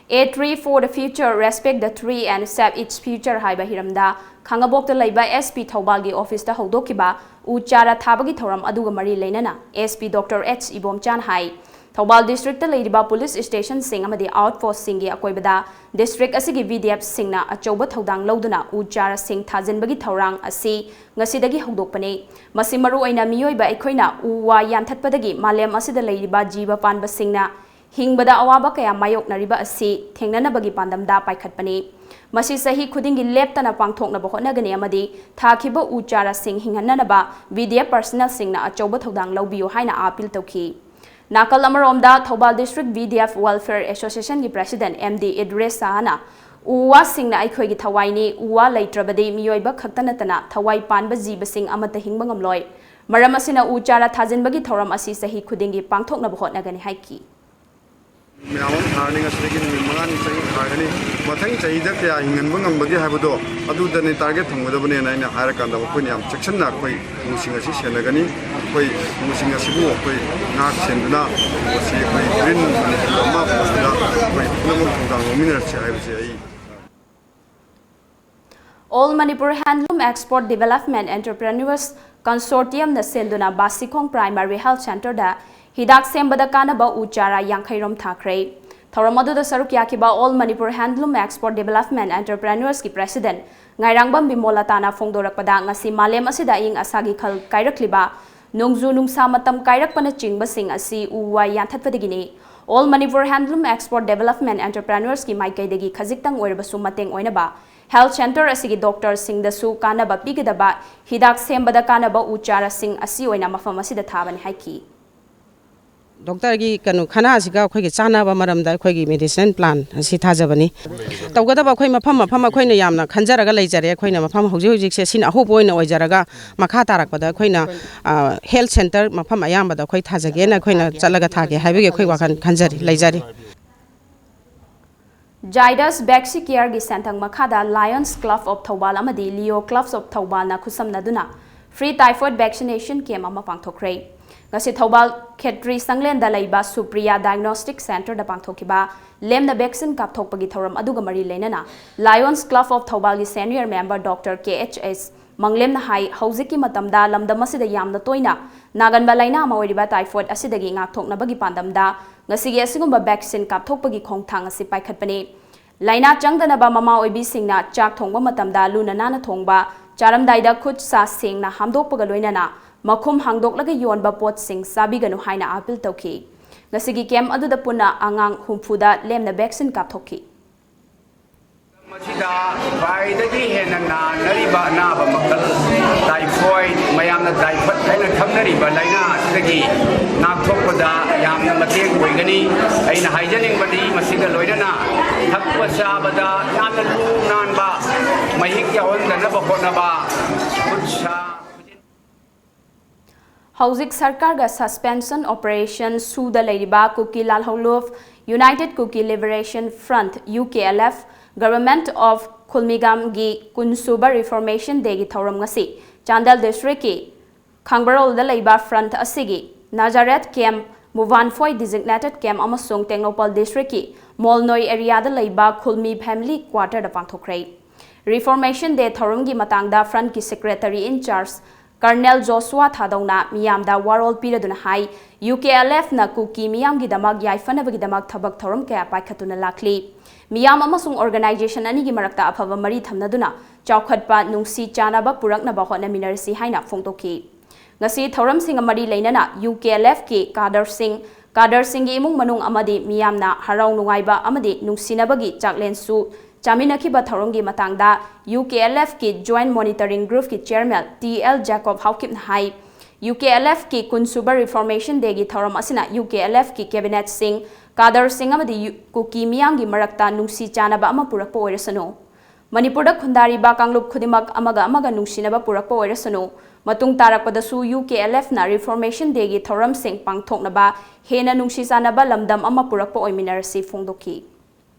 A tree for the future, respect the tree and save its future ꯍꯥꯏꯕ ꯍꯤꯔꯝꯗ ꯈꯥꯉꯕꯣꯛꯇ ꯂꯩꯕ ꯑꯦꯁ ꯄꯤ ꯊꯧꯕꯥꯜꯒꯤ ꯑꯣꯐꯤꯁꯇ ꯍꯧꯗꯣꯛꯈꯤꯕ ꯎ ꯆꯥꯔꯥ ꯊꯥꯕꯒꯤ ꯊꯧꯔꯝ ꯑꯗꯨꯒ ꯃꯔꯤ ꯂꯩꯅꯅ ꯑꯦꯁ ꯄꯤ ꯗꯣꯛꯇꯔ ꯑꯦꯁ ꯏꯕꯣꯝꯆꯥꯅ ꯍꯥꯏ, ꯊꯧꯕꯥꯜ ꯗꯤꯁꯇ꯭ꯔꯤꯛꯇ ꯂꯩꯔꯤꯕ ꯄꯨꯂꯤꯁ ꯁ꯭ꯇꯦꯁꯟꯁꯤꯡ ꯑꯃꯗꯤ ꯑꯥꯎꯠ ꯄꯣꯁꯁꯤꯡꯒꯤ ꯑꯀꯣꯏꯕꯗ ꯗꯤꯁꯇ꯭ꯔꯤꯛ ꯑꯁꯤꯒꯤ V D Fꯁꯤꯡꯅ ꯑꯆꯧꯕ ꯊꯧꯗꯥꯡ ꯂꯧꯗꯨꯅ ꯎ ꯆꯥꯔꯥꯁꯤꯡ ꯊꯥꯖꯤꯟꯕꯒꯤ ꯊꯧꯔꯥꯡ ꯑꯁꯤ ꯉꯁꯤꯗꯒꯤ ꯍꯧꯗꯣꯛꯄꯅꯤ꯫ ꯃꯁꯤ ꯃꯔꯨꯑꯣꯏꯅ ꯃꯤꯑꯣꯏꯕ ꯑꯩꯈꯣꯏꯅ ꯎ ꯋꯥ ꯌꯥꯟꯊꯠꯄꯗꯒꯤ ꯃꯥꯂꯦꯝ ꯑꯁꯤꯗ ꯂꯩꯔꯤꯕ ꯖꯤꯕ ꯄꯥꯟꯕꯁꯤꯡꯅ ꯍꯤꯡꯕꯗ ꯑꯋꯥꯕ ꯀꯌꯥ ꯃꯥꯌꯣꯛꯅꯔꯤꯕ ꯑꯁꯤ ꯊꯦꯡꯅꯅꯕꯒꯤ ꯄꯥꯟꯗꯝꯗ ꯄꯥꯏꯈꯠꯄꯅꯤ꯫ ꯃꯁꯤ ꯆꯍꯤ ꯈꯨꯗꯤꯡꯒꯤ ꯂꯦꯞꯇꯅ ꯄꯥꯡꯊꯣꯛꯅꯕ ꯍꯣꯠꯅꯒꯅꯤ ꯑꯃꯗꯤ ꯊꯥꯈꯤꯕ ꯎ ꯆꯥꯔꯥꯁꯤꯡ ꯍꯤꯡꯍꯟꯅꯅꯕ VDF personnelꯁꯤꯡꯅ ꯑꯆꯧꯕ ꯊꯧꯗꯥꯡ ꯂꯧꯕꯤꯌꯨ ꯍꯥꯏꯅ ꯑꯥꯄꯤꯜ ꯇꯧꯈꯤ꯫ ꯅꯥꯀꯜ ꯑꯃꯔꯣꯝꯗ Thoubal District VDF Welfare Associationꯒꯤ President MD Idris ꯁꯍꯥꯅ ꯎ ꯋꯥꯁꯤꯡꯅ ꯑꯩꯈꯣꯏꯒꯤ ꯊꯋꯥꯏꯅꯤ, ꯎ ꯋꯥ ꯂꯩꯇ꯭ꯔꯕꯗꯤ ꯃꯤꯑꯣꯏꯕ ꯈꯛꯇ ꯅꯠꯇꯅ ꯊꯋꯥꯏ ꯄꯥꯟꯕ ꯖꯤꯕꯁꯤꯡ ꯑꯃꯠꯇ ꯍꯤꯡꯕ ꯉꯝꯂꯣꯏ꯫ ꯃꯔꯝ ꯑꯁꯤꯅ ꯎ ꯆꯥꯔꯥ ꯊꯥꯖꯤꯟꯕꯒꯤ ꯊꯧꯔꯝ ꯑꯁꯤ ꯆꯍꯤ ꯈꯨꯗꯤꯡꯒꯤ ꯄꯥꯡꯊꯣꯛꯅꯕ ꯍꯣꯠꯅꯒꯅꯤ ꯍꯥꯏꯈꯤ꯫ ꯃꯌꯥꯝ ꯑꯃ ꯊꯥꯔꯅꯤ, ꯉꯁꯤꯗꯒꯤ ꯅꯨꯃꯤꯠ ꯃꯉꯥꯅꯤ ꯆꯍꯤ ꯊꯥꯒꯅꯤ꯫ ꯃꯊꯪ ꯆꯍꯤꯗ ꯀꯌꯥ ꯍꯤꯡꯍꯟꯕ ꯉꯝꯕꯒꯦ ꯍꯥꯏꯕꯗꯣ ꯑꯗꯨꯗꯅꯦ target ꯊꯝꯒꯗꯕꯅꯦꯅ ꯑꯩꯅ ꯍꯥꯏꯔꯀꯥꯟꯗ ꯃꯈꯣꯏꯅ ꯌꯥꯝ ꯆꯦꯛꯁꯤꯟꯅ ꯑꯩꯈꯣꯏ ꯎꯁꯤꯡ ꯑꯁꯤ ꯁꯦꯟꯅꯒꯅꯤ꯫ ꯑꯩꯈꯣꯏ ꯎꯁꯤꯡ ꯑꯁꯤꯕꯨ ꯑꯩꯈꯣꯏ ꯉꯥꯛ ꯁꯦꯟꯗꯨꯅ ꯃꯁꯤ ꯑꯩꯈꯣꯏ green ꯃꯅꯤꯄꯨꯔ ꯑꯃ ꯄꯨꯟꯁꯤꯗ ꯑꯩꯈꯣꯏ ꯄꯨꯝꯅꯃꯛ ꯊꯧꯗꯥꯡ ꯂꯧꯃꯤꯟꯅꯔꯁꯤ ꯍꯥꯏꯕꯁꯦ ꯑꯩ All Manipur Handloom Export Development Entrepreneurs Consortiumꯅ ꯁꯦꯟꯗꯨꯅ ꯕꯥꯁꯤꯈꯣꯡ Primary Health Centreꯗ ꯍꯤꯗꯥꯛ ꯁꯦꯝꯕꯗ ꯀꯥꯟꯅꯕ ꯎ ꯆꯥꯔꯥ ꯌꯥꯡꯈꯩ ꯔꯣꯝ ꯊꯥꯈ꯭ꯔꯦ꯫ ꯊꯧꯔꯝ ꯑꯗꯨꯗ ꯁꯔꯨꯛ ꯌꯥꯈꯤꯕ All Manipur Handloom Export Development Entrepreneursꯀꯤ President ꯉꯥꯏꯔꯥꯡꯕꯝ ꯕꯤꯃꯣꯂꯇꯥꯅ ꯐꯣꯡꯗꯣꯔꯛꯄꯗ, ꯉꯁꯤ ꯃꯥꯂꯦꯝ ꯑꯁꯤꯗ ꯑꯏꯪ ꯑꯁꯥꯒꯤ ꯈꯜ ꯀꯥꯏꯔꯛꯂꯤꯕ, ꯅꯣꯡꯖꯨ ꯅꯨꯡꯁꯥ ꯃꯇꯝ ꯀꯥꯏꯔꯛꯄꯅꯆꯤꯡꯕꯁꯤꯡ ꯑꯁꯤ ꯎ ꯋꯥ ꯌꯥꯟꯊꯠꯄꯗꯒꯤꯅꯤ꯫ All Manipur Handloom Export Development Entrepreneursꯀꯤ ꯃꯥꯏꯀꯩꯗꯒꯤ ꯈꯖꯤꯛꯇꯪ ꯑꯣꯏꯔꯕꯁꯨ ꯃꯇꯦꯡ ꯑꯣꯏꯅꯕ Health Centre ꯑꯁꯤꯒꯤ doctorꯁꯤꯡꯗꯁꯨ ꯀꯥꯟꯅꯕ ꯄꯤꯒꯗꯕ ꯍꯤꯗꯥꯛ ꯁꯦꯝꯕꯗ ꯀꯥꯟꯅꯕ ꯎ ꯆꯥꯔꯥꯁꯤꯡ ꯑꯁꯤ ꯑꯣꯏꯅ ꯃꯐꯝ ꯑꯁꯤꯗ ꯊꯥꯕꯅꯤ ꯍꯥꯏꯈꯤ꯫ Doctorꯒꯤ ꯀꯩꯅꯣ ꯈꯅꯥꯁꯤꯒ ꯑꯩꯈꯣꯏꯒꯤ ꯆꯥꯟꯅꯕ ꯃꯔꯝꯗ ꯑꯩꯈꯣꯏꯒꯤ medicinal plant ꯑꯁꯤ ꯊꯥꯖꯕꯅꯤ꯫ ꯇꯧꯒꯗꯕ ꯑꯩꯈꯣꯏ ꯃꯐꯝ ꯃꯐꯝ ꯑꯩꯈꯣꯏꯅ ꯌꯥꯝꯅ ꯈꯟꯖꯔꯒ ꯂꯩꯖꯔꯦ꯫ ꯑꯩꯈꯣꯏꯅ ꯃꯐꯝ ꯍꯧꯖꯤꯛ ꯍꯧꯖꯤꯛꯁꯦ ꯁꯤꯅ ꯑꯍꯧꯕ ꯑꯣꯏꯅ ꯑꯣꯏꯖꯔꯒ, ꯃꯈꯥ ꯇꯥꯔꯛꯄꯗ ꯑꯩꯈꯣꯏꯅ, ꯑ, health centre ꯃꯐꯝ ꯑꯌꯥꯝꯕꯗ ꯑꯩꯈꯣꯏ ꯊꯥꯖꯒꯦꯅ ꯑꯩꯈꯣꯏꯅ ꯆꯠꯂꯒ ꯊꯥꯒꯦ ꯍꯥꯏꯕꯒꯤ ꯑꯩꯈꯣꯏ ꯋꯥꯈꯜ ꯈꯟꯖꯔꯤ, ꯂꯩꯖꯔꯤ꯫ Zydus Vaxicareꯒꯤ ꯁꯦꯟꯊꯪ ꯃꯈꯥꯗ Lions Club of ꯊꯧꯕꯥꯜ ꯑꯃꯗꯤ Leo Clubs of ꯊꯧꯕꯥꯜꯅ ꯈꯨꯠꯁꯝꯅꯗꯨꯅ free typhoid vaccination camp ꯑꯃ ꯄꯥꯡꯊꯣꯛꯈ꯭ꯔꯦ꯫ ꯉꯁꯤ ꯊꯧꯕꯥꯜ ꯈꯦꯇ꯭ꯔꯤ ꯁꯪꯂꯦꯟꯗ ꯂꯩꯕ ꯁꯨꯄ꯭ꯔꯤꯌꯥ Diagnostic Centreꯗ ꯄꯥꯡꯊꯣꯛꯈꯤꯕ ꯂꯦꯝꯅ vaccine ꯀꯥꯞꯊꯣꯛꯄꯒꯤ ꯊꯧꯔꯝ ꯑꯗꯨꯒ ꯃꯔꯤ ꯂꯩꯅꯅ Lions Club of ꯊꯧꯕꯥꯜꯒꯤ senior member Doctor K H S ꯃꯪꯂꯦꯝꯅ ꯍꯥꯏ, ꯍꯧꯖꯤꯛꯀꯤ ꯃꯇꯝꯗ ꯂꯝꯗꯝ ꯑꯁꯤꯗ ꯌꯥꯝꯅ ꯇꯣꯏꯅ ꯅꯥꯒꯟꯕ ꯂꯥꯏꯅꯥ ꯑꯃ ꯑꯣꯏꯔꯤꯕ typhoid ꯑꯁꯤꯗꯒꯤ ꯉꯥꯛꯊꯣꯛꯅꯕꯒꯤ ꯄꯥꯟꯗꯝꯗ ꯉꯁꯤꯒꯤ ꯑꯁꯤꯒꯨꯝꯕ vaccine ꯀꯥꯞꯊꯣꯛꯄꯒꯤ ꯈꯣꯡꯊꯥꯡ ꯑꯁꯤ ꯄꯥꯏꯈꯠꯄꯅꯤ꯫ ꯂꯥꯏꯅꯥ ꯆꯪꯗꯅꯕ ꯃꯃꯥ ꯑꯣꯏꯕꯤꯁꯤꯡꯅ ꯆꯥꯛ ꯊꯣꯡꯕ ꯃꯇꯝꯗ ꯂꯨꯅ ꯅꯥꯟꯅ ꯊꯣꯡꯕ, ꯆꯥꯔꯝꯗꯥꯏꯗ ꯈꯨꯠ ꯁꯥ ꯁꯦꯡꯅ ꯍꯥꯝꯗꯣꯛꯄꯒ ꯂꯣꯏꯅꯅ ꯃꯈꯨꯝ ꯍꯥꯡꯗꯣꯛꯂꯒ ꯌꯣꯟꯕ ꯄꯣꯠꯁꯤꯡ ꯆꯥꯕꯤꯒꯅꯨ ꯍꯥꯏꯅ ꯑꯥꯄꯤꯜ ꯇꯧꯈꯤ꯫ ꯉꯁꯤꯒꯤ ꯀꯦꯝꯞ ꯑꯗꯨꯗ ꯄꯨꯟꯅ ꯑꯉꯥꯡ ꯍꯨꯝꯐꯨꯗ ꯂꯦꯝꯅ ꯚꯦꯛꯁꯤꯟ ꯀꯥꯞꯊꯣꯛꯈꯤ꯫ ꯃꯁꯤꯗ ꯈ꯭ꯋꯥꯏꯗꯒꯤ ꯍꯦꯟꯅ ꯅꯥꯅꯔꯤꯕ ꯑꯅꯥꯕ ꯃꯈꯜ ꯇꯥꯏꯐꯣꯏꯗ, ꯃꯌꯥꯝꯅ ꯇꯥꯏꯐꯣꯏꯗ ꯍꯥꯏꯅ ꯈꯪꯅꯔꯤꯕ ꯂꯥꯏꯅꯥ ꯑꯁꯤꯗꯒꯤ ꯉꯥꯛꯊꯣꯛꯄꯗ ꯌꯥꯝꯅ ꯃꯇꯦꯡ ꯑꯣꯏꯒꯅꯤ꯫ ꯑꯩꯅ ꯍꯥꯏꯖꯅꯤꯡꯕꯗꯤ ꯃꯁꯤꯒ ꯂꯣꯏꯅꯅ ꯊꯛꯄ ꯆꯥꯕꯗ ꯌꯥꯝꯅ ꯂꯨ ꯅꯥꯟꯕ, ꯃꯍꯤꯛ ꯌꯥꯎꯍꯟꯗꯅꯕ ꯍꯣꯠꯅꯕ, ꯈꯨꯠ ꯁꯥ ꯍꯧꯖꯤꯛ ꯁꯔꯀꯥꯔꯒ ꯁꯁꯄꯦꯟꯁꯟ ꯑꯣꯄꯔꯦꯁꯟ ꯁꯨꯗ ꯂꯩꯔꯤꯕ ꯀꯨꯀꯤ ꯂꯥꯜꯍꯧꯂꯨꯞ United Kuki Liberation Front, U K L F, Government of ꯈꯨꯜꯃꯤꯒꯥꯝꯒꯤ ꯀꯨꯟꯁꯨꯕ Reformation Dayꯒꯤ ꯊꯧꯔꯝ ꯉꯁꯤ ꯆꯥꯟꯗꯦꯜ ꯗꯤꯁꯇ꯭ꯔꯤꯛꯀꯤ ꯈꯥꯡꯕꯔꯣꯜꯗ ꯂꯩꯕ ꯐ꯭ꯔꯟꯠ ꯑꯁꯤꯒꯤ ꯅꯥꯖꯥꯔꯦꯠ ꯀꯦꯝꯞ, ꯃꯨꯕꯥꯟꯐꯣꯏ ꯗꯤꯖꯤꯒꯅꯦꯇꯦꯗ ꯀꯦꯝꯞ ꯑꯃꯁꯨꯡ ꯇꯦꯡꯅꯧꯄꯜ ꯗꯤꯁꯇ꯭ꯔꯤꯛꯀꯤ ꯃꯣꯜꯅꯣꯏ ꯑꯦꯔꯤꯌꯥꯗ ꯂꯩꯕ ꯈꯨꯜꯃꯤ ꯐꯦꯃꯤꯂꯤ ꯀ꯭ꯋꯥꯇꯔꯗ ꯄꯥꯡꯊꯣꯛꯈ꯭ꯔꯦ꯫ Reformation Day ꯊꯧꯔꯝꯒꯤ ꯃꯇꯥꯡꯗ ꯐ꯭ꯔꯟꯠꯀꯤ ꯁꯦꯀ꯭ꯔꯦꯇꯔꯤ ꯏꯟ ꯆꯥꯔꯖ ꯀꯔꯅꯦꯜ ꯖꯣꯁꯨꯋꯥ ꯊꯥꯗꯧꯅ ꯃꯤꯌꯥꯝꯗ ꯋꯥꯔꯣꯜ ꯄꯤꯔꯗꯨꯅ ꯍꯥꯏ, U K L Fꯅ ꯀꯨꯀꯤ ꯃꯤꯌꯥꯝꯒꯤꯗꯃꯛ ꯌꯥꯏꯐꯅꯕꯒꯤꯗꯃꯛ ꯊꯕꯛ ꯊꯧꯔꯝ ꯀꯌꯥ ꯄꯥꯏꯈꯠꯇꯨꯅ ꯂꯥꯛꯂꯤ꯫ ꯃꯤꯌꯥꯝ ꯑꯃꯁꯨꯡ ꯑꯣꯔꯒꯅꯥꯏꯖꯦꯁꯟ ꯑꯅꯤꯒꯤ ꯃꯔꯛꯇ ꯑꯐꯕ ꯃꯔꯤ ꯊꯝꯅꯗꯨꯅ ꯆꯥꯎꯈꯠꯄ, ꯅꯨꯡꯁꯤ ꯆꯥꯟꯅꯕ ꯄꯨꯔꯛꯅꯕ ꯍꯣꯠꯅꯃꯤꯟꯅꯔꯁꯤ ꯍꯥꯏꯅ ꯐꯣꯡꯗꯣꯛꯈꯤ꯫ ꯉꯁꯤ ꯊꯧꯔꯝꯁꯤꯡꯒ ꯃꯔꯤ ꯂꯩꯅꯅ U K L F ꯀꯤ ꯀꯥꯗꯔꯁꯤꯡ, ꯀꯥꯗꯔꯁꯤꯡꯒꯤ ꯏꯃꯨꯡ ꯃꯅꯨꯡ ꯑꯃꯗꯤ ꯃꯤꯌꯥꯝꯅ ꯍꯔꯥꯎ ꯅꯨꯡꯉꯥꯏꯕ ꯑꯃꯗꯤ ꯅꯨꯡꯁꯤꯅꯕꯒꯤ ꯆꯥꯛꯂꯦꯟꯁꯨ ꯆꯥꯃꯤꯟꯅꯈꯤꯕ ꯊꯧꯔꯝꯒꯤ ꯃꯇꯥꯡꯗ U K L F ꯀꯤ Joint Monitoring Group ꯀꯤ Chairman T L Jacob ꯍꯥꯎꯀꯤꯞꯅ ꯍꯥꯏ, U K L F ꯀꯤ ꯀꯨꯟꯁꯨꯕ Reformation Day ꯒꯤ ꯊꯧꯔꯝ ꯑꯁꯤꯅ U K L F ꯀꯤ ꯀꯦꯕꯤꯅꯦꯠꯁꯤꯡ, ꯀꯥꯗꯔꯁꯤꯡ ꯑꯃꯗꯤ ꯌꯨ-, ꯀꯨꯀꯤ ꯃꯤꯌꯥꯝꯒꯤ ꯃꯔꯛꯇ ꯅꯨꯡꯁꯤ ꯆꯥꯟꯅꯕ ꯑꯃ ꯄꯨꯔꯛꯄ ꯑꯣꯏꯔꯁꯅꯨ꯫ ꯃꯅꯤꯄꯨꯔꯗ ꯈꯨꯟꯗꯥꯔꯤꯕ ꯀꯥꯡꯂꯨꯞ ꯈꯨꯗꯤꯡꯃꯛ ꯑꯃꯒ ꯑꯃꯒ ꯅꯨꯡꯁꯤꯅꯕ ꯄꯨꯔꯛꯄ ꯑꯣꯏꯔꯁꯅꯨ꯫ ꯃꯇꯨꯡ ꯇꯥꯔꯛꯄꯗꯁꯨ U K L F ꯅ Reformation Day ꯒꯤ ꯊꯧꯔꯝꯁꯤꯡ ꯄꯥꯡꯊꯣꯛꯅꯕ ꯍꯦꯟꯅ ꯅꯨꯡꯁꯤ ꯆꯥꯟꯅꯕ ꯂꯝꯗꯝ ꯑꯃ ꯄꯨꯔꯛꯄ ꯑꯣꯏꯃꯤꯟꯅꯔꯁꯤ ꯐꯣꯡꯗꯣꯛꯈꯤ꯫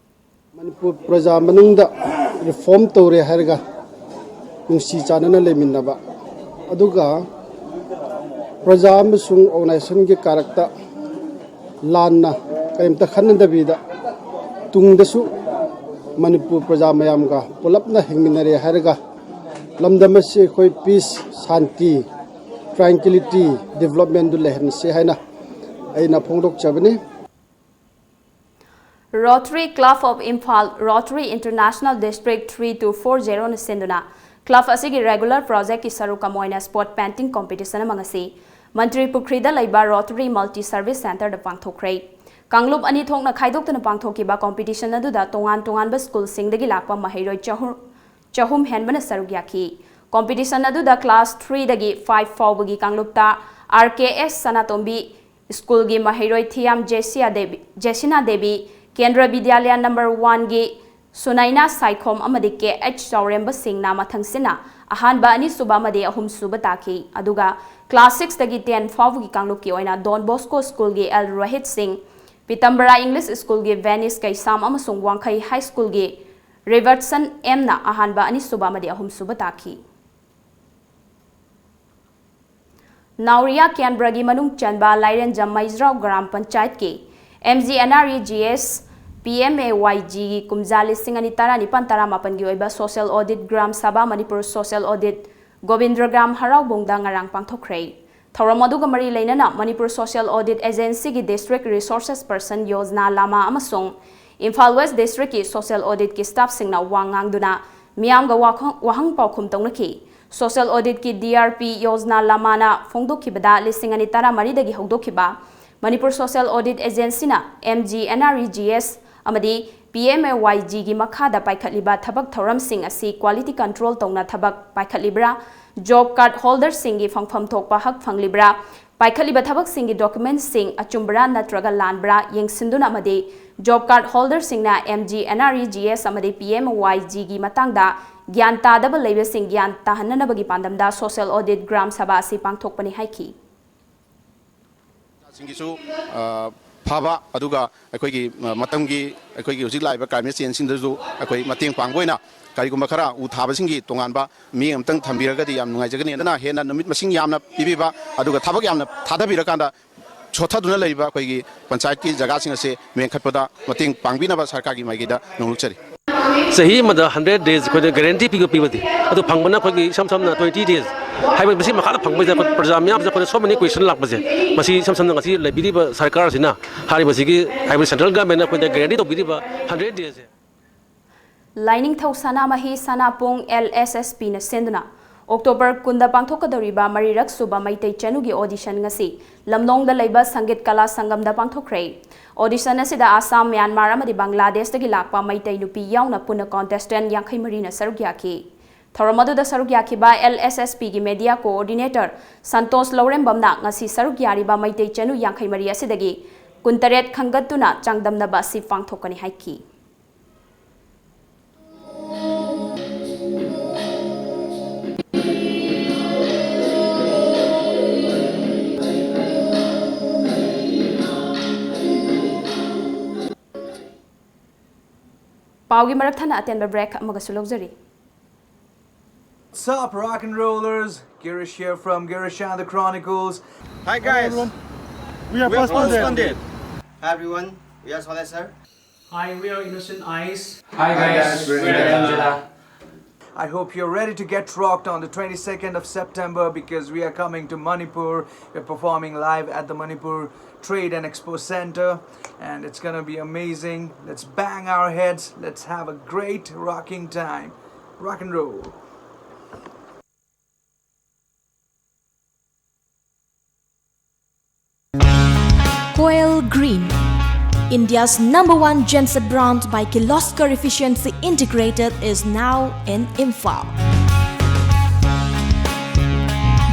ꯃꯅꯤꯄꯨꯔ ꯄ꯭ꯔꯖꯥ ꯃꯅꯨꯡꯗ ꯔꯤꯐꯣꯔꯝ ꯇꯧꯔꯦ ꯍꯥꯏꯔꯒ ꯅꯨꯡꯁꯤ ꯆꯥꯟꯅꯅ ꯂꯩꯃꯤꯟꯅꯕ, ꯑꯗꯨꯒ ꯄ꯭ꯔꯖꯥ ꯑꯃꯁꯨꯡ ꯑꯣꯔꯒꯅꯥꯏꯖꯦꯁꯟꯒꯤ ꯀꯥꯔꯛꯇ ꯂꯥꯟꯅ ꯀꯔꯤꯝꯇ ꯈꯟꯅꯗꯕꯤꯗ ꯇꯨꯡꯗꯁꯨ ꯃꯅꯤꯄꯨꯔ ꯄ꯭ꯔꯖꯥ ꯃꯌꯥꯝꯒ ꯄꯨꯂꯞꯅ ꯍꯤꯡꯃꯤꯟꯅꯔꯦ ꯍꯥꯏꯔꯒ ꯂꯝꯗꯝ ꯑꯁꯤ ꯑꯩꯈꯣꯏ ꯄꯤꯁ, ꯁꯥꯟꯇꯤ, ꯇ꯭ꯔꯥꯟꯀ꯭ꯋꯤꯂꯤꯇꯤ, ꯗꯤꯕ꯭ꯂꯞꯃꯦꯟꯗꯨ ꯂꯩꯍꯟꯁꯤ ꯍꯥꯏꯅ ꯑꯩꯅ ꯐꯣꯡꯗꯣꯛꯆꯕꯅꯤ꯫ Rotary Club of Imphal, Rotary International District three two four zero ꯅ ꯁꯤꯟꯗꯨꯅ club ꯑꯁꯤꯒꯤ regular project ꯀꯤ ꯁꯔꯨꯛ ꯑꯃ ꯑꯣꯏꯅ spot painting competition ꯑꯃ ꯉꯁꯤ ꯃꯟꯇ꯭ꯔꯤ ꯄꯨꯈ꯭ꯔꯤꯗ ꯂꯩꯕ Rotary Multi Service Centreꯗ ꯄꯥꯡꯊꯣꯛꯈ꯭ꯔꯦ꯫ ꯀꯥꯡꯂꯨꯞ ꯑꯅꯤ ꯊꯣꯛꯅ ꯈꯥꯏꯗꯣꯛꯇꯨꯅ ꯄꯥꯡꯊꯣꯛꯈꯤꯕ competition ꯑꯗꯨꯗ ꯇꯣꯉꯥꯟ ꯇꯣꯉꯥꯟꯕ schoolꯁꯤꯡꯗꯒꯤ ꯂꯥꯛꯄ ꯃꯍꯩꯔꯣꯏ ꯆꯍꯨꯝ, ꯆꯍꯨꯝ ꯍꯦꯟꯕꯅ ꯁꯔꯨꯛ ꯌꯥꯈꯤ꯫ Competition ꯑꯗꯨꯗ class threeꯗꯒꯤ five ꯐꯥꯎꯕꯒꯤ ꯀꯥꯡꯂꯨꯞꯇ R K S ꯁꯅꯥꯇꯣꯝꯕꯤ schoolꯒꯤ ꯃꯍꯩꯔꯣꯏ ꯊꯤꯌꯥꯝ ꯖꯦꯁꯤꯌꯥ ꯗꯦꯕꯤ, ꯖꯦꯁꯤꯅꯥ ꯗꯦꯕꯤ, ꯀꯦꯟꯗ꯭ꯔ ꯕꯤꯗ꯭ꯌꯥꯂꯌ number oneꯒꯤ ꯁꯨꯅꯥꯏꯅꯥ ꯁꯥꯏꯈꯣꯝ ꯑꯃꯗꯤ K H ꯆꯥꯎꯔꯦꯝꯕ ꯁꯤꯡꯅ ꯃꯊꯪꯁꯤꯠꯅ ꯑꯍꯥꯟꯕ, ꯑꯅꯤꯁꯨꯕ ꯑꯃꯗꯤ ꯑꯍꯨꯝꯁꯨꯕ ꯇꯥꯈꯤ꯫ ꯑꯗꯨꯒ class sixꯇꯒꯤ ten ꯐꯥꯎꯕꯒꯤ ꯀꯥꯡꯂꯨꯞꯀꯤ ꯑꯣꯏꯅ Don Bosco schoolꯒꯤ L ꯔꯣꯍꯤꯠ ꯁꯤꯡ, ꯄꯤꯇꯝꯕꯔꯥ English schoolꯒꯤ Venice ꯀꯩꯁꯥꯝ ꯑꯃꯁꯨꯡ ꯋꯥꯡꯈꯩ High schoolꯒꯤ ꯔꯤꯕꯔꯠꯁꯟ ꯑꯦꯝꯅ ꯑꯍꯥꯟꯕ, ꯑꯅꯤꯁꯨꯕ ꯑꯃꯗꯤ ꯑꯍꯨꯝꯁꯨꯕ ꯇꯥꯈꯤ꯫ ꯅꯥꯎꯔꯤꯌꯥ ꯀꯦꯟꯗ꯭ꯔꯒꯤ ꯃꯅꯨꯡ ꯆꯟꯕ ꯂꯥꯏꯔꯦꯟꯖꯝ ꯃꯩꯖ꯭ꯔꯥꯎ ꯒ꯭ꯔꯥꯝ ꯄꯟꯆꯥꯌꯠꯀꯤ MGNREGS PMAYGꯒꯤ ꯀꯨꯝꯖꯥ ꯂꯤꯁꯤꯡ ꯑꯅꯤ ꯇꯔꯥꯅꯤꯄꯥꯟ ꯇꯔꯥꯃꯥꯄꯟꯒꯤ ꯑꯣꯏꯕ social audit ꯒ꯭ꯔꯥꯝ ꯁꯚꯥ ꯃꯅꯤꯄꯨꯔ social audit ꯒꯣꯕꯤꯟꯗ꯭ꯔꯒ꯭ꯔꯥꯝ ꯍꯔꯥꯎꯕꯨꯡꯗ ꯉꯔꯥꯡ ꯄꯥꯡꯊꯣꯛꯈ꯭ꯔꯦ꯫ ꯊꯧꯔꯝ ꯑꯗꯨꯒ ꯃꯔꯤ ꯂꯩꯅꯅ Manipur social audit agencyꯒꯤ district resources person Yojana ꯂꯥꯃꯥ ꯑꯃꯁꯨꯡ ꯏꯝꯐꯥꯜ West districtꯀꯤ social auditꯀꯤ staffꯁꯤꯡꯅ ꯋꯥ ꯉꯥꯡꯗꯨꯅ ꯃꯤꯌꯥꯝꯒ ꯋꯥꯈ-, ꯋꯥꯍꯪ ꯄꯥꯎꯈꯨꯝ ꯇꯧꯅꯈꯤ꯫ Social auditꯀꯤ DRP ꯌꯣꯖꯅꯥ ꯂꯥꯃꯥꯅ ꯐꯣꯡꯗꯣꯛꯈꯤꯕꯗ, ꯂꯤꯁꯤꯡ ꯑꯅꯤ ꯇꯔꯥꯃꯔꯤꯗꯒꯤ ꯍꯧꯗꯣꯛꯈꯤꯕ ꯃꯅꯤꯄꯨꯔ Social Audit Agencyꯅ MGNREGS ꯑꯃꯗꯤ PMAYGꯒꯤ ꯃꯈꯥꯗ ꯄꯥꯏꯈꯠꯂꯤꯕ ꯊꯕꯛ ꯊꯧꯔꯝꯁꯤꯡ ꯑꯁꯤ quality control ꯇꯧꯅ ꯊꯕꯛ ꯄꯥꯏꯈꯠꯂꯤꯕ꯭ꯔꯥ, job card holderꯁꯤꯡꯒꯤ ꯐꯪꯐꯝ ꯊꯣꯛꯄ ꯍꯛ ꯐꯪꯂꯤꯕ꯭ꯔꯥ, ꯄꯥꯏꯈꯠꯂꯤꯕ ꯊꯕꯛꯁꯤꯡꯒꯤ documentꯁꯤꯡ ꯑꯆꯨꯝꯕ꯭ꯔꯥ ꯅꯠꯇ꯭ꯔꯒ ꯂꯥꯟꯕ꯭ꯔꯥ ꯌꯦꯡꯁꯤꯟꯗꯨꯅ ꯑꯃꯗꯤ job card holderꯁꯤꯡꯅ MGNREGS ꯑꯃꯗꯤ PMAYGꯒꯤ ꯃꯇꯥꯡꯗ ꯒ꯭ꯌꯥꯟ ꯇꯥꯗꯕ ꯂꯩꯕꯁꯤꯡ ꯒ꯭ꯌꯥꯟ ꯇꯥꯍꯟꯅꯅꯕꯒꯤ ꯄꯥꯟꯗꯝꯗ social audit ꯒ꯭ꯔꯥꯝ ꯁꯚꯥ ꯑꯁꯤ ꯄꯥꯡꯊꯣꯛꯄꯅꯤ ꯍꯥꯏꯈꯤ꯫ ꯁꯤꯡꯒꯤꯁꯨ, ꯑ, ꯐꯕ, ꯑꯗꯨꯒ ꯑꯩꯈꯣꯏꯒꯤ, ꯑ, ꯃꯇꯝꯒꯤ, ꯑꯩꯈꯣꯏꯒꯤ ꯍꯧꯖꯤꯛ ꯂꯥꯛꯏꯕ climate changeꯁꯤꯡꯗꯁꯨ ꯑꯩꯈꯣꯏ ꯃꯇꯦꯡ ꯄꯥꯡꯕ ꯑꯣꯏꯅ ꯀꯔꯤꯒꯨꯝꯕ ꯈꯔ ꯎ ꯊꯥꯕꯁꯤꯡꯒꯤ ꯇꯣꯉꯥꯟꯕ ꯃꯤ ꯑꯃꯇꯪ ꯊꯝꯕꯤꯔꯒꯗꯤ ꯌꯥꯝ ꯅꯨꯡꯉꯥꯏꯖꯒꯅꯤ꯫ ꯑꯗꯨꯅ ꯍꯦꯟꯅ ꯅꯨꯃꯤꯠ ꯃꯁꯤꯡ ꯌꯥꯝꯅ ꯄꯤꯕꯤꯕ, ꯑꯗꯨꯒ ꯊꯕꯛ ꯌꯥꯝꯅ ꯊꯥꯗꯕꯤꯔꯀꯥꯟꯗ ꯁꯣꯠꯊꯗꯨꯅ ꯂꯩꯔꯤꯕ ꯑꯩꯈꯣꯏꯒꯤ ꯄꯟꯆꯥꯌꯠꯀꯤ ꯖꯒꯥꯁꯤꯡ ꯑꯁꯦ ꯃꯦꯟꯈꯠꯄꯗ ꯃꯇꯦꯡ ꯄꯥꯡꯕꯤꯅꯕ ꯁꯔꯀꯥꯔꯒꯤ ꯃꯥꯏꯀꯩꯗ ꯅꯣꯡꯂꯨꯛꯆꯔꯤ꯫ ꯆꯍꯤ ꯑꯃꯗ hundred days ꯑꯩꯈꯣꯏꯗ guarantee ꯄꯤꯕ, ꯄꯤꯕꯗꯤ, ꯑꯗꯨ ꯐꯪꯕꯅ ꯑꯩꯈꯣꯏꯒꯤ ꯏꯁꯝ ꯁꯝꯅ twenty days ꯍꯥꯏꯕ ꯃꯁꯤ ꯃꯈꯥꯗ ꯐꯪꯕꯁꯤꯗ ꯑꯩꯈꯣꯏ ꯄ꯭ꯔꯖꯥ ꯃꯤꯌꯥꯝꯁꯤꯗ ꯑꯩꯈꯣꯏꯗ so many question ꯂꯥꯛꯄꯁꯦ, ꯃꯁꯤ ꯏꯁꯝ ꯁꯝꯅ ꯉꯁꯤ ꯂꯩꯕꯤꯔꯤꯕ ꯁꯔꯀꯥꯔꯁꯤꯅ ꯍꯥꯏꯔꯤꯕꯁꯤꯒꯤ, ꯍꯥꯏꯕꯗꯤ central governmentꯅ ꯑꯩꯈꯣꯏꯗ guarantee ꯇꯧꯕꯤꯔꯤꯕ hundred daysꯁꯦ꯫ ꯂꯥꯏꯅꯤꯡꯊꯧ ꯁꯅꯥꯃꯍꯤ ꯁꯅꯥꯄꯨꯡ LSSPꯅ ꯁꯦꯟꯗꯨꯅ ꯑꯣꯛꯇꯣꯕꯔ ꯀꯨꯟꯗ ꯄꯥꯡꯊꯣꯛꯀꯗꯧꯔꯤꯕ ꯃꯔꯤꯔꯛ ꯁꯨꯕ ꯃꯩꯇꯩ ꯆꯅꯨꯒꯤ audition ꯉꯁꯤ ꯂꯝꯂꯣꯡꯗ ꯂꯩꯕ ꯁꯪꯒꯤꯠ ꯀꯂꯥ ꯁꯪꯒꯝꯗ ꯄꯥꯡꯊꯣꯛꯈ꯭ꯔꯦ꯫ Audition ꯑꯁꯤꯗ ꯑꯁꯥꯝ, ꯃ꯭ꯌꯥꯟꯃꯥꯔ ꯑꯃꯗꯤ ꯕꯪꯒ꯭ꯂꯥꯗꯦꯁꯇꯒꯤ ꯂꯥꯛꯄ ꯃꯩꯇꯩ ꯅꯨꯄꯤ ꯌꯥꯎꯅ ꯄꯨꯟꯅ contestant ꯌꯥꯡꯈꯩ ꯃꯔꯤꯅ ꯁꯔꯨꯛ ꯌꯥꯈꯤ꯫ ꯊꯧꯔꯝ ꯑꯗꯨꯗ ꯁꯔꯨꯛ ꯌꯥꯈꯤꯕ L S S P ꯒꯤ media coordinator ꯁꯟꯇꯣꯁ ꯂꯧꯔꯦꯝꯕꯝꯅ ꯉꯁꯤ ꯁꯔꯨꯛ ꯌꯥꯔꯤꯕ ꯃꯩꯇꯩ ꯆꯅꯨ ꯌꯥꯡꯈꯩ ꯃꯔꯤ ꯑꯁꯤꯗꯒꯤ ꯀꯨꯟꯇꯔꯦꯠ ꯈꯟꯒꯠꯇꯨꯅ ꯆꯥꯡꯗꯝꯅꯕ ꯑꯁꯤ ꯄꯥꯡꯊꯣꯛꯀꯅꯤ ꯍꯥꯏꯈꯤ꯫ ꯄꯥꯎꯒꯤ ꯃꯔꯛ ꯊꯠꯅ ꯑꯇꯦꯟꯕ break ꯑꯃꯒꯁꯨ ꯂꯧꯖꯔꯤ꯫ What's up, rock and rollers? Girish here from Girish and the Chronicles. Hi, guys. Everyone. We are We are First Funded. First Funded. Hi, everyone. We are Soleh, sir. Hi, we are Innocent Eyes. Hi, guys. We're Angela. I hope you're ready to get rocked on the twenty-second of September because we are coming to Manipur. We're performing live at the Manipur Trade and Expo Center, and it's gonna be amazing. Let's bang our heads. Let's have a great rocking time. Rock and roll. Koel Green, India's number one genset brand by Kirloskar Efficiency Integrated, is now in Imphal.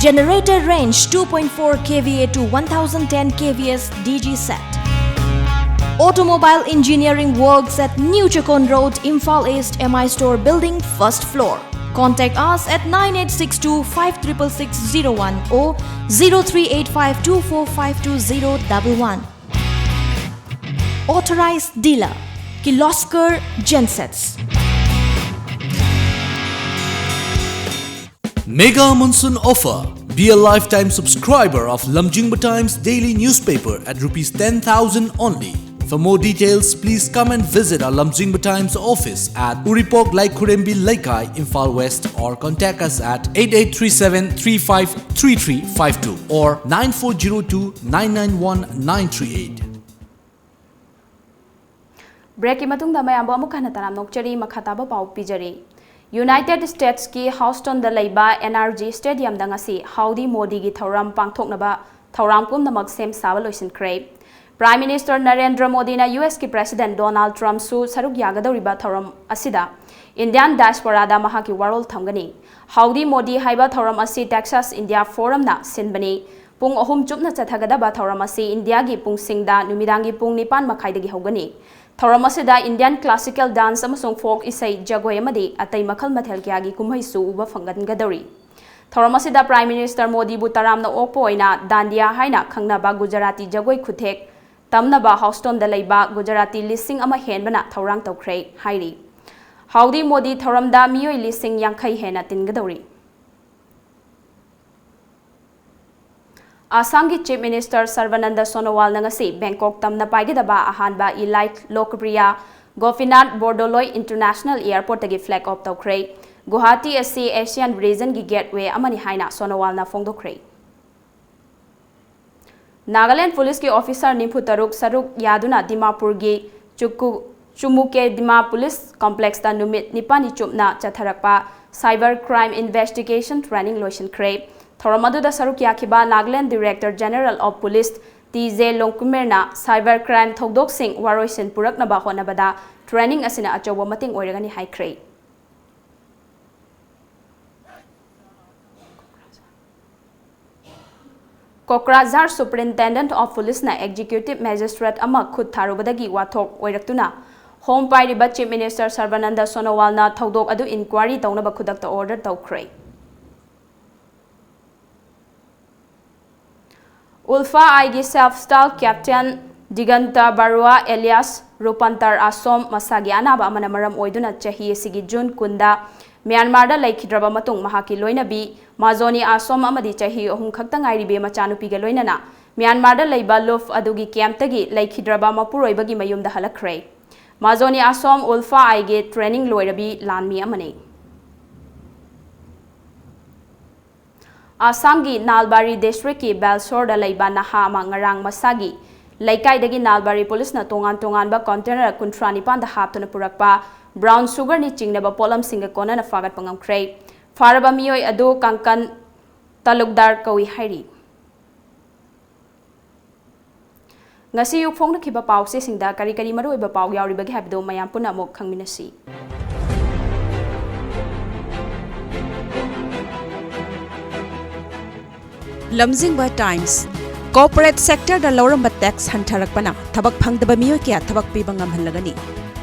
Generator range two point four K V A to one thousand ten K V S D G set. Automobile engineering works at New Chakon Road, Imphal East, M I Store Building, first floor. Contact us at nine eight six two five triple six zero one or zero three eight five two four five two zero double one. Authorized dealer, Kirloskar Gensets. Mega Monsoon Offer. Be a lifetime subscriber of Lamjingba Times daily newspaper at rupees ten thousand only. For more details, please come and visit our Lamjingba Times office at Uripok Laikhurembi Leikai, Imphal West, or contact us at eight eight three seven three five three three five two or nine four zero two nine nine one nine three eight. Breakꯀꯤ ꯃꯇꯨꯡꯗ ꯃꯌꯥꯝꯕꯨ ꯑꯃꯨꯛ ꯍꯟꯅ ꯇꯔꯥꯝꯅ ꯑꯣꯛꯆꯔꯤ꯫ ꯃꯈꯥ ꯇꯥꯕ ꯄꯥꯎ ꯄꯤꯖꯔꯤ꯫ United States ꯀꯤ Houston ꯗ ꯂꯩꯕ N R G Stadium ꯗ ꯉꯁꯤ ꯍꯥꯎꯗꯤ ꯃꯣꯗꯤꯒꯤ ꯊꯧꯔꯝ ꯄꯥꯡꯊꯣꯛꯅꯕ ꯊꯧꯔꯥꯡ ꯄꯨꯝꯅꯃꯛ ꯁꯦꯝ ꯁꯥꯕ ꯂꯣꯏꯁꯤꯟꯈ꯭ꯔꯦ꯫ Prime Minister ꯅꯔꯦꯟꯗ꯭ꯔ ꯃꯣꯗꯤꯅ U S ꯀꯤ President Donald Trump ꯁꯨ ꯁꯔꯨꯛ ꯌꯥꯒꯗꯧꯔꯤꯕ ꯊꯧꯔꯝ ꯑꯁꯤꯗ Indian diaspora ꯗ ꯃꯍꯥꯛꯀꯤ ꯋꯥꯔꯣꯜ ꯊꯝꯒꯅꯤ꯫ ꯍꯥꯎꯗꯤ ꯃꯣꯗꯤ ꯍꯥꯏꯕ ꯊꯧꯔꯝ ꯑꯁꯤ Texas India Forum ꯅ ꯁꯤꯟꯕꯅꯤ꯫ ꯄꯨꯡ ꯑꯍꯨꯝ ꯆꯨꯞꯅ ꯆꯠꯊꯒꯗꯕ ꯊꯧꯔꯝ ꯑꯁꯤ ꯏꯟꯗꯤꯌꯥꯒꯤ ꯄꯨꯡꯁꯤꯡꯗ ꯅꯨꯃꯤꯗꯥꯡꯒꯤ ꯄꯨꯡ ꯅꯤꯄꯥꯟ ꯃꯈꯥꯏꯗꯒꯤ ꯍꯧꯒꯅꯤ꯫ ꯊꯧꯔꯝ ꯑꯁꯤꯗ Indian classical dance ꯑꯃꯁꯨꯡ folk ꯏꯁꯩ, ꯖꯒꯣꯏ ꯑꯃꯗꯤ ꯑꯇꯩ ꯃꯈꯜ ꯃꯊꯦꯜ ꯀꯌꯥꯒꯤ ꯀꯨꯝꯍꯩꯁꯨ ꯎꯕ ꯐꯪꯒꯟꯒꯗꯧꯔꯤ꯫ ꯊꯧꯔꯝ ꯑꯁꯤꯗ Prime Minister ꯃꯣꯗꯤꯕꯨ ꯇꯔꯥꯝꯅ ꯑꯣꯛꯄ ꯑꯣꯏꯅ ꯗꯥꯟꯗꯤꯌꯥ ꯍꯥꯏꯅ ꯈꯪꯅꯕ ꯒꯨꯖꯔꯥꯇꯤ ꯖꯒꯣꯏ ꯈꯨꯊꯦꯛ ꯇꯝꯅꯕ Houston ꯗ ꯂꯩꯕ ꯒꯨꯖꯔꯥꯇꯤ ꯂꯤꯁꯤꯡ ꯑꯃ ꯍꯦꯟꯕꯅ ꯊꯧꯔꯥꯡ ꯇꯧꯈ꯭ꯔꯦ ꯍꯥꯏꯔꯤ꯫ ꯍꯥꯎꯗꯤ ꯃꯣꯗꯤ ꯊꯧꯔꯝꯗ ꯃꯤꯑꯣꯏ ꯂꯤꯁꯤꯡ ꯌꯥꯡꯈꯩ ꯍꯦꯟꯅ ꯇꯤꯟꯒꯗꯧꯔꯤ꯫ ꯑꯁꯥꯝꯒꯤ Chief Minister ꯁꯔꯕꯥꯅꯟꯗ ꯁꯣꯅꯣꯋꯥꯜꯅ ꯉꯁꯤ ꯕꯦꯡꯀꯣꯛ ꯇꯝꯅ ꯄꯥꯏꯒꯗꯕ ꯑꯍꯥꯟꯕ Elite ꯂꯣꯀꯄ꯭ꯔꯤꯌꯥ ꯒꯣꯄꯤꯅꯥꯊ ꯕꯣꯔꯗꯣꯂꯣꯏ International Airport ꯇꯒꯤ flag off ꯇꯧꯈ꯭ꯔꯦ꯫ ꯒꯨꯋꯥꯍꯥꯇꯤ ꯑꯁꯤ Asian region ꯒꯤ gateway ꯑꯃꯅꯤ ꯍꯥꯏꯅ ꯁꯣꯅꯣꯋꯥꯜꯅ ꯐꯣꯡꯗꯣꯛꯈ꯭ꯔꯦ꯫ ꯅꯥꯒꯥꯂꯦꯟꯗ ꯄꯨꯂꯤꯁꯀꯤ officer ꯅꯤꯐꯨ ꯇꯔꯨꯛ ꯁꯔꯨꯛ ꯌꯥꯗꯨꯅ ꯗꯤꯃꯥꯄꯨꯔꯒꯤ ꯆꯨꯀꯨ-, ꯆꯨꯃꯨꯀꯦꯗꯤꯃꯥ Police Complex ꯇ ꯅꯨꯃꯤꯠ ꯅꯤꯄꯥꯜꯅꯤ ꯆꯨꯞꯅ ꯆꯠꯊꯔꯛꯄ Cyber Crime Investigation Training ꯂꯣꯏꯁꯤꯟꯈ꯭ꯔꯦ꯫ ꯊꯧꯔꯝ ꯑꯗꯨꯗ ꯁꯔꯨꯛ ꯌꯥꯈꯤꯕ Nagaland Director General of Police T J ꯂꯣꯡꯀꯨꯃꯦꯔꯅ cyber crime ꯊꯧꯗꯣꯛꯁꯤꯡ ꯋꯥꯔꯣꯏꯁꯤꯟ ꯄꯨꯔꯛꯅꯕ ꯍꯣꯠꯅꯕꯗ training ꯑꯁꯤꯅ ꯑꯆꯧꯕ ꯃꯇꯦꯡ ꯑꯣꯏꯔꯒꯅꯤ ꯍꯥꯏꯈ꯭ꯔꯦ꯫ ꯀꯣꯀ꯭ꯔꯥꯖꯥꯔ Superintendent of Police ꯅ Executive Magistrate ꯑꯃ ꯈꯨꯠ ꯊꯥꯔꯨꯕꯗꯒꯤ ꯋꯥꯊꯣꯛ ꯑꯣꯏꯔꯛꯇꯨꯅ ꯍꯣꯝ ꯄꯥꯏꯔꯤꯕ Chief Minister ꯁꯔꯕꯥꯅꯟꯗ ꯁꯣꯅꯣꯋꯥꯜꯅ ꯊꯧꯗꯣꯛ ꯑꯗꯨ inquiry ꯇꯧꯅꯕ ꯈꯨꯗꯛꯇ order ꯇꯧꯈ꯭ꯔꯦ꯫ ꯎꯜꯐꯥ ꯑꯥꯏꯒꯤ self style captain ꯗꯤꯒꯟꯇ ꯕꯔꯨꯋꯥ alias ꯔꯨꯄꯟꯇꯔ ꯑꯁꯣꯝ ꯃꯁꯥꯒꯤ ꯑꯅꯥꯕ ꯑꯃꯅ ꯃꯔꯝ ꯑꯣꯏꯗꯨꯅ ꯆꯍꯤ ꯑꯁꯤꯒꯤ ꯖꯨꯟ ꯀꯨꯟꯗ ꯃ꯭ꯌꯥꯟꯃꯥꯔꯗ ꯂꯩꯈꯤꯗ꯭ꯔꯕ ꯃꯇꯨꯡ ꯃꯍꯥꯛꯀꯤ ꯂꯣꯏꯅꯕꯤ ꯃꯥꯖꯣꯅꯤ ꯑꯁꯣꯝ ꯑꯃꯗꯤ ꯆꯍꯤ ꯑꯍꯨꯝ ꯈꯛꯇ ꯉꯥꯏꯔꯤꯕꯤ ꯃꯆꯥꯅꯨꯄꯤꯒ ꯂꯣꯏꯅꯅ ꯃ꯭ꯌꯥꯟꯃꯥꯔꯗ ꯂꯩꯕ ꯂꯨꯐ ꯑꯗꯨꯒꯤ camp ꯇꯒꯤ ꯂꯩꯈꯤꯗ꯭ꯔꯕ ꯃꯄꯨꯔꯣꯏꯕꯒꯤ ꯃꯌꯨꯝꯗ ꯍꯜꯂꯛꯈ꯭ꯔꯦ꯫ ꯃꯥꯖꯣꯅꯤ ꯑꯁꯣꯝ ꯎꯜꯐꯥ ꯑꯥꯏꯒꯤ training ꯂꯣꯏꯔꯕꯤ ꯂꯥꯟꯃꯤ ꯑꯃꯅꯤ꯫ ꯑꯁꯥꯝꯒꯤ ꯅꯥꯜꯕꯥꯔꯤ district ꯀꯤ ꯕꯦꯜꯁꯣꯔꯗ ꯂꯩꯕ ꯅꯍꯥ ꯑꯃ ꯉꯔꯥꯡ ꯃꯁꯥꯒꯤ ꯂꯩꯀꯥꯏꯗꯒꯤ ꯅꯥꯜꯕꯥꯔꯤ ꯄꯨꯂꯤꯁꯅ ꯇꯣꯉꯥꯟ ꯇꯣꯉꯥꯟꯕ ꯀꯣꯟꯇꯦꯅꯔ ꯀꯨꯟꯊ꯭ꯔꯥ ꯅꯤꯄꯥꯟꯗ ꯍꯥꯞꯇꯨꯅ ꯄꯨꯔꯛꯄ ꯕ꯭ꯔꯥꯎꯟ ꯁꯨꯒꯔꯅꯤ ꯆꯤꯡꯅꯕ ꯄꯣꯠꯂꯝꯁꯤꯡꯒ ꯀꯣꯟꯅꯅ ꯐꯥꯒꯠꯄ ꯉꯝꯈ꯭ꯔꯦ꯫ ꯐꯥꯔꯕ ꯃꯤꯑꯣꯏ ꯑꯗꯨ ꯀꯥꯡꯀꯟ ꯇꯥꯂꯨꯛꯗꯥꯔ ꯀꯧꯏ ꯍꯥꯏꯔꯤ꯫ ꯉꯁꯤ ꯑꯌꯨꯛ ꯐꯣꯡꯅꯈꯤꯕ ꯄꯥꯎꯆꯦꯁꯤꯡꯗ ꯀꯔꯤ ꯀꯔꯤ ꯃꯔꯨꯑꯣꯏꯕ ꯄꯥꯎ ꯌꯥꯎꯔꯤꯕꯒꯦ ꯍꯥꯏꯕꯗꯨ ꯃꯌꯥꯝ ꯄꯨꯟꯅ ꯑꯃꯨꯛ ꯈꯪꯃꯤꯟꯅꯁꯤ꯫ ꯂꯝꯖꯤꯡꯕ ꯇꯥꯏꯝꯁ꯫ ꯀꯣꯔꯄꯣꯔꯦꯠ ꯁꯦꯛꯇꯔꯗ ꯂꯧꯔꯝꯕ ꯇꯦꯛꯁ ꯍꯟꯊꯔꯛꯄꯅ ꯊꯕꯛ ꯐꯪꯗꯕ ꯃꯤꯑꯣꯏ ꯀꯌꯥ ꯊꯕꯛ ꯄꯤꯕ ꯉꯝꯍꯜꯂꯒꯅꯤ,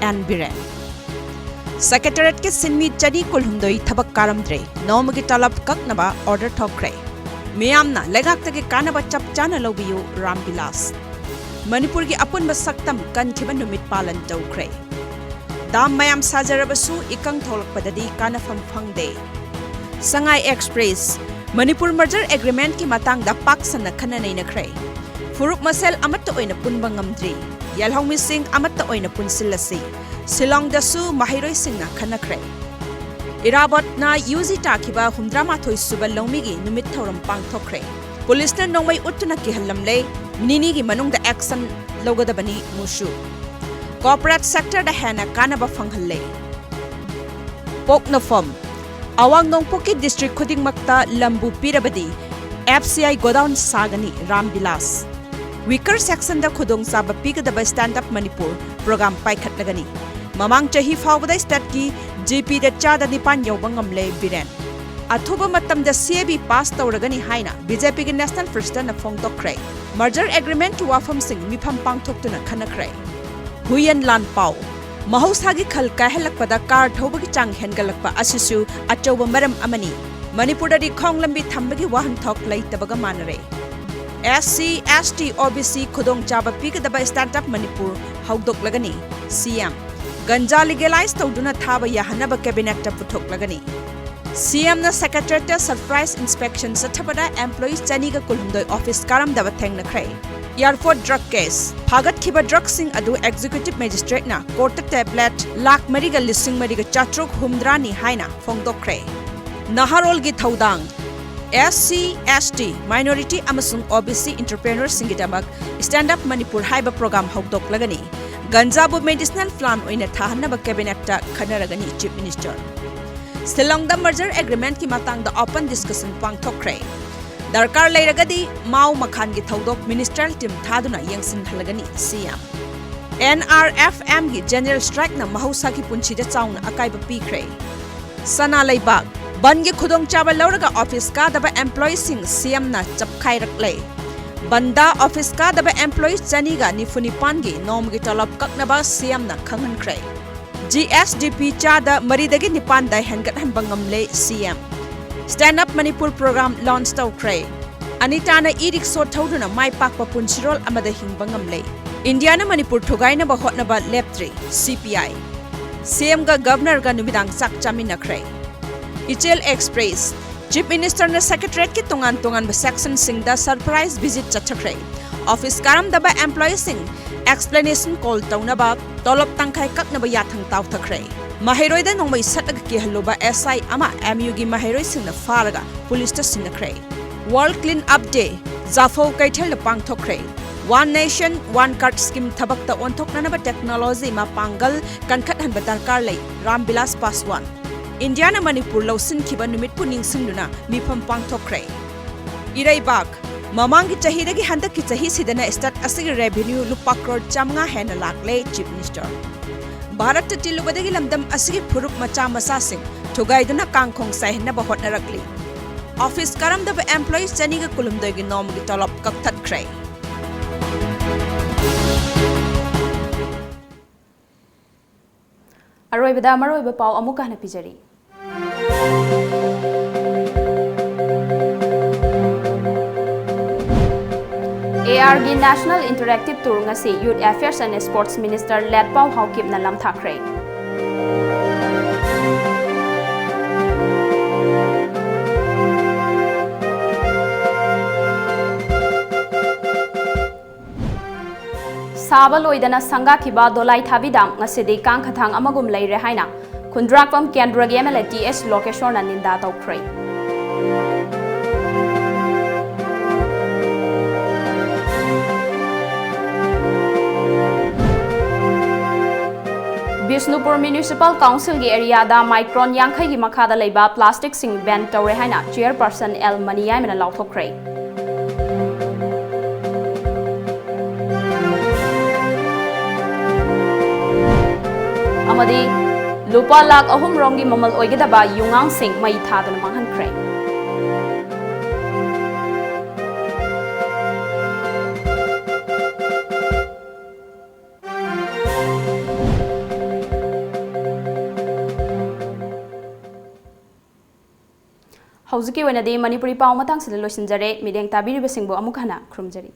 ꯑꯦꯟ ꯕꯤꯔꯦꯟ꯫ ꯁꯦꯀ꯭ꯔꯦꯇꯔꯤꯌꯦꯠꯀꯤ ꯁꯤꯟꯃꯤ ꯆꯅꯤ ꯀꯨꯟꯍꯨꯝꯗꯣꯏ ꯊꯕꯛ ꯀꯥꯔꯝꯗ꯭ꯔꯦ, ꯅꯣꯡꯃꯒꯤ ꯇꯂꯕ ꯀꯛꯅꯕ ꯑꯣꯔꯗꯔ ꯊꯣꯛꯈ꯭ꯔꯦ꯫ ꯃꯤꯌꯥꯝꯅ ꯂꯩꯉꯥꯛꯇꯒꯤ ꯀꯥꯟꯅꯕ ꯆꯞ ꯆꯥꯅ ꯂꯧꯕꯤꯌꯨ, ꯔꯥꯝꯕꯤꯂꯥꯁ꯫ ꯃꯅꯤꯄꯨꯔꯒꯤ ꯑꯄꯨꯟꯕ ꯁꯛꯇꯝ ꯀꯟꯈꯤꯕ ꯅꯨꯃꯤꯠ ꯄꯥꯂꯟ ꯇꯧꯈ꯭ꯔꯦ꯫ ꯗꯥꯝ ꯃꯌꯥꯝ ꯁꯥꯖꯔꯕꯁꯨ ꯏꯀꯪ ꯊꯣꯛꯂꯛꯄꯗꯗꯤ ꯀꯥꯟꯅꯐꯝ ꯐꯪꯗꯦ꯫ ꯁꯉꯥꯏ ꯑꯦꯛꯁꯄ꯭ꯔꯦꯁ꯫ ꯃꯅꯤꯄꯨꯔ ꯃꯔꯖꯔ ꯑꯦꯒ꯭ꯔꯤꯃꯦꯟꯠꯀꯤ ꯃꯇꯥꯡꯗ ꯄꯥꯛ ꯁꯟꯅ ꯈꯟꯅ ꯅꯩꯅꯈ꯭ꯔꯦ꯫ ꯐꯨꯔꯨꯞ ꯃꯁꯦꯜ ꯑꯃꯠꯇ ꯑꯣꯏꯅ ꯄꯨꯟꯕ ꯉꯝꯗ꯭ꯔꯤ꯫ ꯌꯦꯜꯍꯧꯃꯤꯁꯤꯡ ꯑꯃꯠꯇ ꯑꯣꯏꯅ ꯄꯨꯟꯁꯤꯜꯂꯁꯤ꯫ ꯁꯤꯂꯣꯡꯗꯁꯨ ꯃꯍꯩꯔꯣꯏꯁꯤꯡꯅ ꯈꯟꯅꯈ꯭ꯔꯦ꯫ ꯏꯔꯥꯕꯣꯠꯅ ꯌꯨ ꯖꯤ ꯇꯥꯈꯤꯕ ꯍꯨꯝꯗ꯭ꯔꯥ ꯃꯥꯊꯣꯏ ꯁꯨꯕ ꯂꯧꯃꯤꯒꯤ ꯅꯨꯃꯤꯠ ꯊꯧꯔꯝ ꯄꯥꯡꯊꯣꯛꯈ꯭ꯔꯦ꯫ ꯄꯨꯂꯤꯁꯅ ꯅꯣꯡꯃꯩ ꯎꯠꯇꯨꯅ ꯀꯤꯍꯜꯂꯝꯂꯦ꯫ ꯅꯤꯅꯤꯒꯤ ꯃꯅꯨꯡꯗ ꯑꯦꯛꯁꯟ ꯂꯧꯒꯗꯕꯅꯤ ꯃꯨꯁꯨ꯫ ꯀꯣꯔꯄꯣꯔꯦꯠ ꯁꯦꯛꯇꯔꯗ ꯍꯦꯟꯅ ꯀꯥꯟꯅꯕ ꯐꯪꯍꯜꯂꯦ꯫ ꯄꯣꯛꯅꯐꯝ꯫ ꯑꯋꯥꯡ ꯅꯣꯡꯄꯣꯛꯀꯤ ꯗꯤꯁꯇ꯭ꯔꯤꯛ ꯈꯨꯗꯤꯡꯃꯛꯇ ꯂꯝꯕꯨ ꯄꯤꯔꯕꯗꯤ ꯑꯦꯐ ꯁꯤ ꯑꯥꯏ ꯒꯣꯗꯥꯎꯟ ꯁꯥꯒꯅꯤ, ꯔꯥꯝꯕꯤꯂꯥꯁ꯫ ꯋꯤꯀꯔ ꯁꯦꯛꯁꯟꯗ ꯈꯨꯗꯣꯡꯆꯥꯕ ꯄꯤꯒꯗꯕ ꯁ꯭ꯇꯦꯟꯗ ꯑꯞ ꯃꯅꯤꯄꯨꯔ ꯄ꯭ꯔꯣꯒ꯭ꯔꯥꯝ ꯄꯥꯏꯈꯠꯂꯒꯅꯤ꯫ ꯃꯃꯥꯡ ꯆꯍꯤ ꯐꯥꯎꯕꯗ ꯁ꯭ꯇꯦꯠꯀꯤ ꯖꯤ ꯄꯤꯗ ꯆꯥꯗ ꯅꯤꯄꯥꯟ ꯌꯧꯕ ꯉꯝꯂꯦ ꯕꯤꯔꯦꯟ꯫ ꯑꯊꯨꯕ ꯃꯇꯝꯗ ꯁꯤ ꯑꯦ ꯕꯤ ꯄꯥꯁ ꯇꯧꯔꯒꯅꯤ ꯍꯥꯏꯅ ꯕꯤ ꯖꯦ ꯄꯤꯒꯤ ꯅꯦꯁꯅꯦꯜ ꯄ꯭ꯔꯁꯤꯗꯦꯟꯠꯅ ꯐꯣꯡꯗꯣꯛꯈ꯭ꯔꯦ꯫ ꯃꯔꯖꯔ ꯑꯦꯒ꯭ꯔꯤꯃꯦꯟꯠꯀꯤ ꯋꯥꯐꯝꯁꯤꯡ ꯃꯤꯐꯝ ꯄꯥꯡꯊꯣꯛꯇꯨꯅ ꯈꯟꯅꯈ꯭ꯔꯦ꯫ ꯍꯨꯏꯌꯦꯟ ꯂꯥꯟꯄꯥꯎ꯫ ꯃꯍꯧꯁꯥꯒꯤ ꯈꯜ ꯀꯥꯏꯍꯜꯂꯛꯄꯗ ꯀꯥꯔ ꯊꯧꯕꯒꯤ ꯆꯥꯡ ꯍꯦꯟꯒꯠꯂꯛꯄ ꯑꯁꯤꯁꯨ ꯑꯆꯧꯕ ꯃꯔꯝ ꯑꯃꯅꯤ꯫ ꯃꯅꯤꯄꯨꯔꯗꯗꯤ ꯈꯣꯡ ꯂꯝꯕꯤ ꯊꯝꯕꯒꯤ ꯋꯥꯍꯟꯊꯣꯛ ꯂꯩꯇꯕꯒ ꯃꯥꯟꯅꯔꯦ꯫ ꯑꯦꯁ ꯁꯤ, ꯑꯦꯁ ꯇꯤ, ꯑꯣ ꯕꯤ ꯁꯤ ꯈꯨꯗꯣꯡꯆꯥꯕ ꯄꯤꯒꯗꯕ ꯁ꯭ꯇꯦꯟꯗ ꯑꯞ ꯃꯅꯤꯄꯨꯔ ꯍꯧꯗꯣꯛꯂꯒꯅꯤ, ꯁꯤ ꯑꯦꯝ꯫ ꯒꯟꯖꯥ ꯂꯤꯒꯦꯂꯥꯏꯖ ꯇꯧꯗꯨꯅ ꯊꯥꯕ ꯌꯥꯍꯟꯅꯕ ꯀꯦꯕꯤꯅꯦꯠꯇ ꯄꯨꯊꯣꯛꯂꯒꯅꯤ꯫ ꯁꯤ ꯑꯦꯝꯅ ꯁꯦꯀ꯭ꯔꯦꯇꯔꯤꯌꯦꯠꯇ ꯁꯔꯄ꯭ꯔꯥꯏꯖ ꯏꯟꯁꯄꯦꯛꯁꯟ ꯆꯠꯊꯕꯗ ꯑꯦꯝꯄ꯭ꯂꯣꯌꯤꯁ ꯆꯅꯤꯒ ꯀꯨꯟꯍꯨꯝꯗꯣꯏ ꯑꯣꯐꯤꯁ ꯀꯥꯔꯝꯗꯕ ꯊꯦꯡꯅꯈ꯭ꯔꯦ꯫ Airport drug case. ꯐꯥꯒꯠꯈꯤꯕ ꯗ꯭ꯔꯒꯁꯤꯡ ꯑꯗꯨ ꯑꯦꯛꯖꯤꯀ꯭ꯌꯨꯇꯤꯚ ꯃꯦꯖꯤꯁꯇ꯭ꯔꯦꯠꯅ ꯀꯣꯔꯠꯇ ꯇꯦꯕ꯭ꯂꯦꯠ ꯂꯥꯈ ꯃꯔꯤꯒ ꯂꯤꯁꯤꯡ ꯃꯔꯤꯒ ꯆꯥꯇ꯭ꯔꯨꯛ ꯍꯨꯝꯗ꯭ꯔꯥꯅꯤ ꯍꯥꯏꯅ ꯐꯣꯡꯗꯣꯛꯈ꯭ꯔꯦ꯫ ꯅꯍꯥꯔꯣꯜꯒꯤ ꯊꯧꯗꯥꯡ꯫ ꯑꯦꯁ ꯁꯤ, ꯑꯦꯁ ꯇꯤ, minority ꯑꯃꯁꯨꯡ ꯑꯣ B C entrepreneurꯁꯤꯡꯒꯤꯗꯃꯛ Stand Up Manipur ꯍꯥꯏꯕ program ꯍꯧꯗꯣꯛꯂꯒꯅꯤ꯫ ꯒꯟꯖꯥꯕꯨ medicinal plant ꯑꯣꯏꯅ ꯊꯥꯍꯟꯅꯕ cabinetꯇ ꯈꯟꯅꯔꯒꯅꯤ Chief Minister꯫ ꯁꯤꯜꯂꯣꯡꯗ merger agreementꯀꯤ ꯃꯇꯥꯡꯗ open discussion ꯄꯥꯡꯊꯣꯛꯈ꯭ꯔꯦ꯫ ꯗꯔꯀꯥꯔ ꯂꯩꯔꯒꯗꯤ ꯃꯥꯎ ꯃꯈꯥꯟꯒꯤ ꯊꯧꯗꯣꯛ ministerial team ꯊꯥꯗꯨꯅ ꯌꯦꯡꯁꯤꯟꯍꯜꯂꯒꯅꯤ ꯁꯤ ꯑꯦꯝ꯫ ꯑꯦꯟ ꯑꯥꯔ ꯑꯦꯐ ꯑꯦꯝꯒꯤ general strikeꯅ ꯃꯍꯧꯁꯥꯒꯤ ꯄꯨꯟꯁꯤꯗ ꯆꯥꯎꯅ ꯑꯀꯥꯏꯕ ꯄꯤꯈ꯭ꯔꯦ꯫ ꯁꯅꯥ ꯂꯩꯕꯥꯛ, ꯕꯟꯒꯤ ꯈꯨꯗꯣꯡꯆꯥꯕ ꯂꯧꯔꯒ office ꯀꯥꯗꯕ employeeꯁꯤꯡ ꯁꯤ ꯑꯦꯝꯅ ꯆꯞꯈꯥꯏꯔꯛꯂꯦ꯫ ꯕꯟꯗ office ꯀꯥꯗꯕ employee ꯆꯅꯤꯒ ꯅꯤꯐꯨ ꯅꯤꯄꯥꯟꯒꯤ ꯅꯣꯡꯃꯒꯤ ꯇꯣꯂꯣꯞ ꯀꯛꯅꯕ ꯁꯤ ꯑꯦꯝꯅ ꯈꯪꯍꯟꯈ꯭ꯔꯦ꯫ ꯖꯤ ꯑꯦꯁ ꯗꯤ ꯄꯤ ꯆꯥꯗ ꯃꯔꯤꯗꯒꯤ ꯅꯤꯄꯥꯟꯗ ꯍꯦꯟꯒꯠꯍꯟꯕ ꯉꯝꯂꯦ ꯁꯤ M. Stand Up Manipur program launch ꯇꯧꯈ꯭ꯔꯦ꯫ ꯑꯅꯤꯇꯥꯅ e-rickshaw ꯊꯧꯗꯨꯅ ꯃꯥꯏ ꯄꯥꯛꯄ ꯄꯨꯟꯁꯤꯔꯣꯜ ꯑꯃꯗ ꯍꯤꯡꯕ ꯉꯝꯂꯦ꯫ ꯏꯟꯗꯤꯌꯥꯅ ꯃꯅꯤꯄꯨꯔ ꯊꯨꯒꯥꯏꯅꯕ ꯍꯣꯠꯅꯕ ꯂꯦꯞꯇ꯭ꯔꯤ, ꯁꯤ ꯄꯤ ꯑꯥꯏ꯫ ꯁꯤ ꯑꯦꯝꯒ Governorꯒ ꯅꯨꯃꯤꯗꯥꯡ ꯆꯥꯛ ꯆꯥꯃꯤꯟꯅꯈ꯭ꯔꯦ꯫ ꯏꯆꯦꯜ Express, Chief Ministerꯅ Secretariatꯀꯤ ꯇꯣꯉꯥꯟ ꯇꯣꯉꯥꯟꯕ sectionꯁꯤꯡꯗ surprise visit ꯆꯠꯊꯈ꯭ꯔꯦ꯫ Office ꯀꯥꯔꯝꯗꯕ employeeꯁꯤꯡ explanation call ꯇꯧꯅꯕ, ꯇꯣꯂꯣꯞ ꯇꯪꯈꯥꯏ ꯀꯛꯅꯕ ꯌꯥꯊꯪ ꯇꯥꯎꯊꯈ꯭ꯔꯦ꯫ ꯃꯍꯩꯔꯣꯏꯗ ꯅꯣꯡꯃꯩ ꯁꯠꯂꯒ ꯀꯤꯍꯜꯂꯨꯕ ꯑꯦꯁ ꯑꯥꯏ ꯑꯃ ꯑꯦꯝ ꯌꯨꯒꯤ ꯃꯍꯩꯔꯣꯏꯁꯤꯡꯅ ꯐꯥꯔꯒ ꯄꯨꯂꯤꯁꯇ ꯁꯤꯟꯅꯈ꯭ꯔꯦ꯫ World Clean Up Day ꯖꯥꯐꯧ ꯀꯩꯊꯦꯜꯗ ꯄꯥꯡꯊꯣꯛꯈ꯭ꯔꯦ꯫ One Nation One Card Scheme ꯊꯕꯛꯇ ꯑꯣꯟꯊꯣꯛꯅꯅꯕ technology ꯃꯄꯥꯡꯒꯜ ꯀꯟꯈꯠꯍꯟꯕ ꯗꯔꯀꯥꯔ ꯂꯩ, ꯔꯥꯝ ꯕꯤꯂꯥꯁ ꯄꯥꯁꯋꯥꯟ꯫ ꯏꯟꯗꯤꯌꯥꯅ ꯃꯅꯤꯄꯨꯔ ꯂꯧꯁꯤꯟꯈꯤꯕ ꯅꯨꯃꯤꯠꯄꯨ ꯅꯤꯡꯁꯤꯡꯗꯨꯅ ꯃꯤꯐꯝ ꯄꯥꯡꯊꯣꯛꯈ꯭ꯔꯦ꯫ ꯏꯔꯩꯕꯥꯛ, ꯃꯃꯥꯡꯒꯤ ꯆꯍꯤꯗꯒꯤ ꯍꯟꯗꯛꯀꯤ ꯆꯍꯤꯁꯤꯗꯅ state ꯑꯁꯤꯒꯤ revenue ꯂꯨꯄꯥ ꯀ꯭ꯔꯣꯔ ꯆꯥꯃꯉꯥ ꯍꯦꯟꯅ ꯂꯥꯛꯂꯦ, Chief Minister꯫ ꯚꯥꯔꯠꯇ ꯇꯤꯜꯂꯨꯕꯗꯒꯤ ꯂꯝꯗꯝ ꯑꯁꯤꯒꯤ ꯐꯨꯔꯨꯞ ꯃꯆꯥ ꯃꯆꯥꯁꯤꯡ ꯊꯨꯒꯥꯏꯗꯨꯅ ꯀꯥꯡꯈꯣꯡ ꯆꯥꯏꯍꯟꯅꯕ ꯍꯣꯠꯅꯔꯛꯂꯤ꯫ Office ꯀꯥꯔꯝꯗꯕ employee ꯆꯅꯤꯒ ꯀꯨꯟꯍꯨꯝꯗꯣꯏꯒꯤ ꯅꯣꯡꯃꯒꯤ ꯇꯣꯂꯣꯞ ꯀꯛꯊꯠꯈ꯭ꯔꯦ꯫ ꯑꯔꯣꯏꯕꯗ ꯃꯔꯨꯑꯣꯏꯕ ꯄꯥꯎ ꯑꯃꯨꯛꯀ ꯍꯟꯅ ꯄꯤꯖꯔꯤ꯫ ꯑꯦ ꯑꯥꯔꯒꯤ National Interactive Tour ꯉꯁꯤ Youth Affairs and Sports Minister ꯂꯦꯠꯄꯥꯎ ꯍꯥꯎꯀꯤꯞꯅ ꯂꯝꯊꯥꯈ꯭ꯔꯦ꯫ ꯁꯥꯕ ꯂꯣꯏꯗꯅ ꯁꯪꯒꯥꯈꯤꯕ ꯗꯣꯂꯥꯏꯊꯥꯕꯤ ꯗꯥꯝ ꯉꯁꯤꯗꯤ ꯀꯥꯡꯈꯊꯥꯡ ꯑꯃꯒꯨꯝ ꯂꯩꯔꯦ ꯍꯥꯏꯅ ꯈꯨꯟꯗ꯭ꯔꯥꯛꯄꯝ ꯀꯦꯟꯗ꯭ꯔꯒꯤ ꯑꯦꯝ ꯑꯦꯜ ꯑꯦ ꯇꯤ ꯑꯦꯁ ꯂꯣꯀꯦꯁꯣꯔꯅ ꯅꯤꯟꯗꯥ ꯇꯧꯈ꯭ꯔꯦ꯫ ꯕꯤꯁꯅꯨꯄꯨꯔ ꯃ꯭ꯌꯨꯅꯤꯁꯤꯄꯥꯜ ꯀꯥꯎꯟꯁꯤꯜꯒꯤ ꯑꯦꯔꯤꯌꯥꯗ ꯃꯥꯏꯀ꯭ꯔꯣꯟ ꯌꯥꯡꯈꯩꯒꯤ ꯃꯈꯥꯗ ꯂꯩꯕ ꯄ꯭ꯂꯥꯁꯇꯤꯛꯁꯤꯡ ꯕꯦꯟ ꯇꯧꯔꯦ ꯍꯥꯏꯅ ꯆꯤꯌꯔꯄꯔꯁꯟ ꯑꯦꯜ ꯃꯅꯤꯌꯥꯏꯃꯅ ꯂꯥꯎꯊꯣꯛꯈ꯭ꯔꯦ꯫ ꯑꯃꯗꯤ ꯂꯨꯄꯥ ꯂꯥꯈ ꯑꯍꯨꯝ ꯔꯣꯝꯒꯤ ꯃꯃꯜ ꯑꯣꯏꯒꯗꯕ ꯌꯨꯉꯥꯡꯁꯤꯡ ꯃꯩ ꯊꯥꯗꯨꯅ ꯃꯥꯡꯍꯟꯈ꯭ꯔꯦ꯫ ꯍꯧꯖꯤꯛꯀꯤ ꯑꯣꯏꯅꯗꯤ ꯃꯅꯤꯄꯨꯔꯤ ꯄꯥꯎ ꯃꯇꯥꯡꯁꯤꯗ ꯂꯣꯏꯁꯤꯟꯖꯔꯦ꯫ ꯃꯤꯠꯌꯦꯡ ꯇꯥꯕꯤꯔꯤꯕꯁꯤꯡꯕꯨ ꯑꯃꯨꯛ ꯍꯟꯅ ꯈꯨꯔꯨꯝꯖꯔꯤ꯫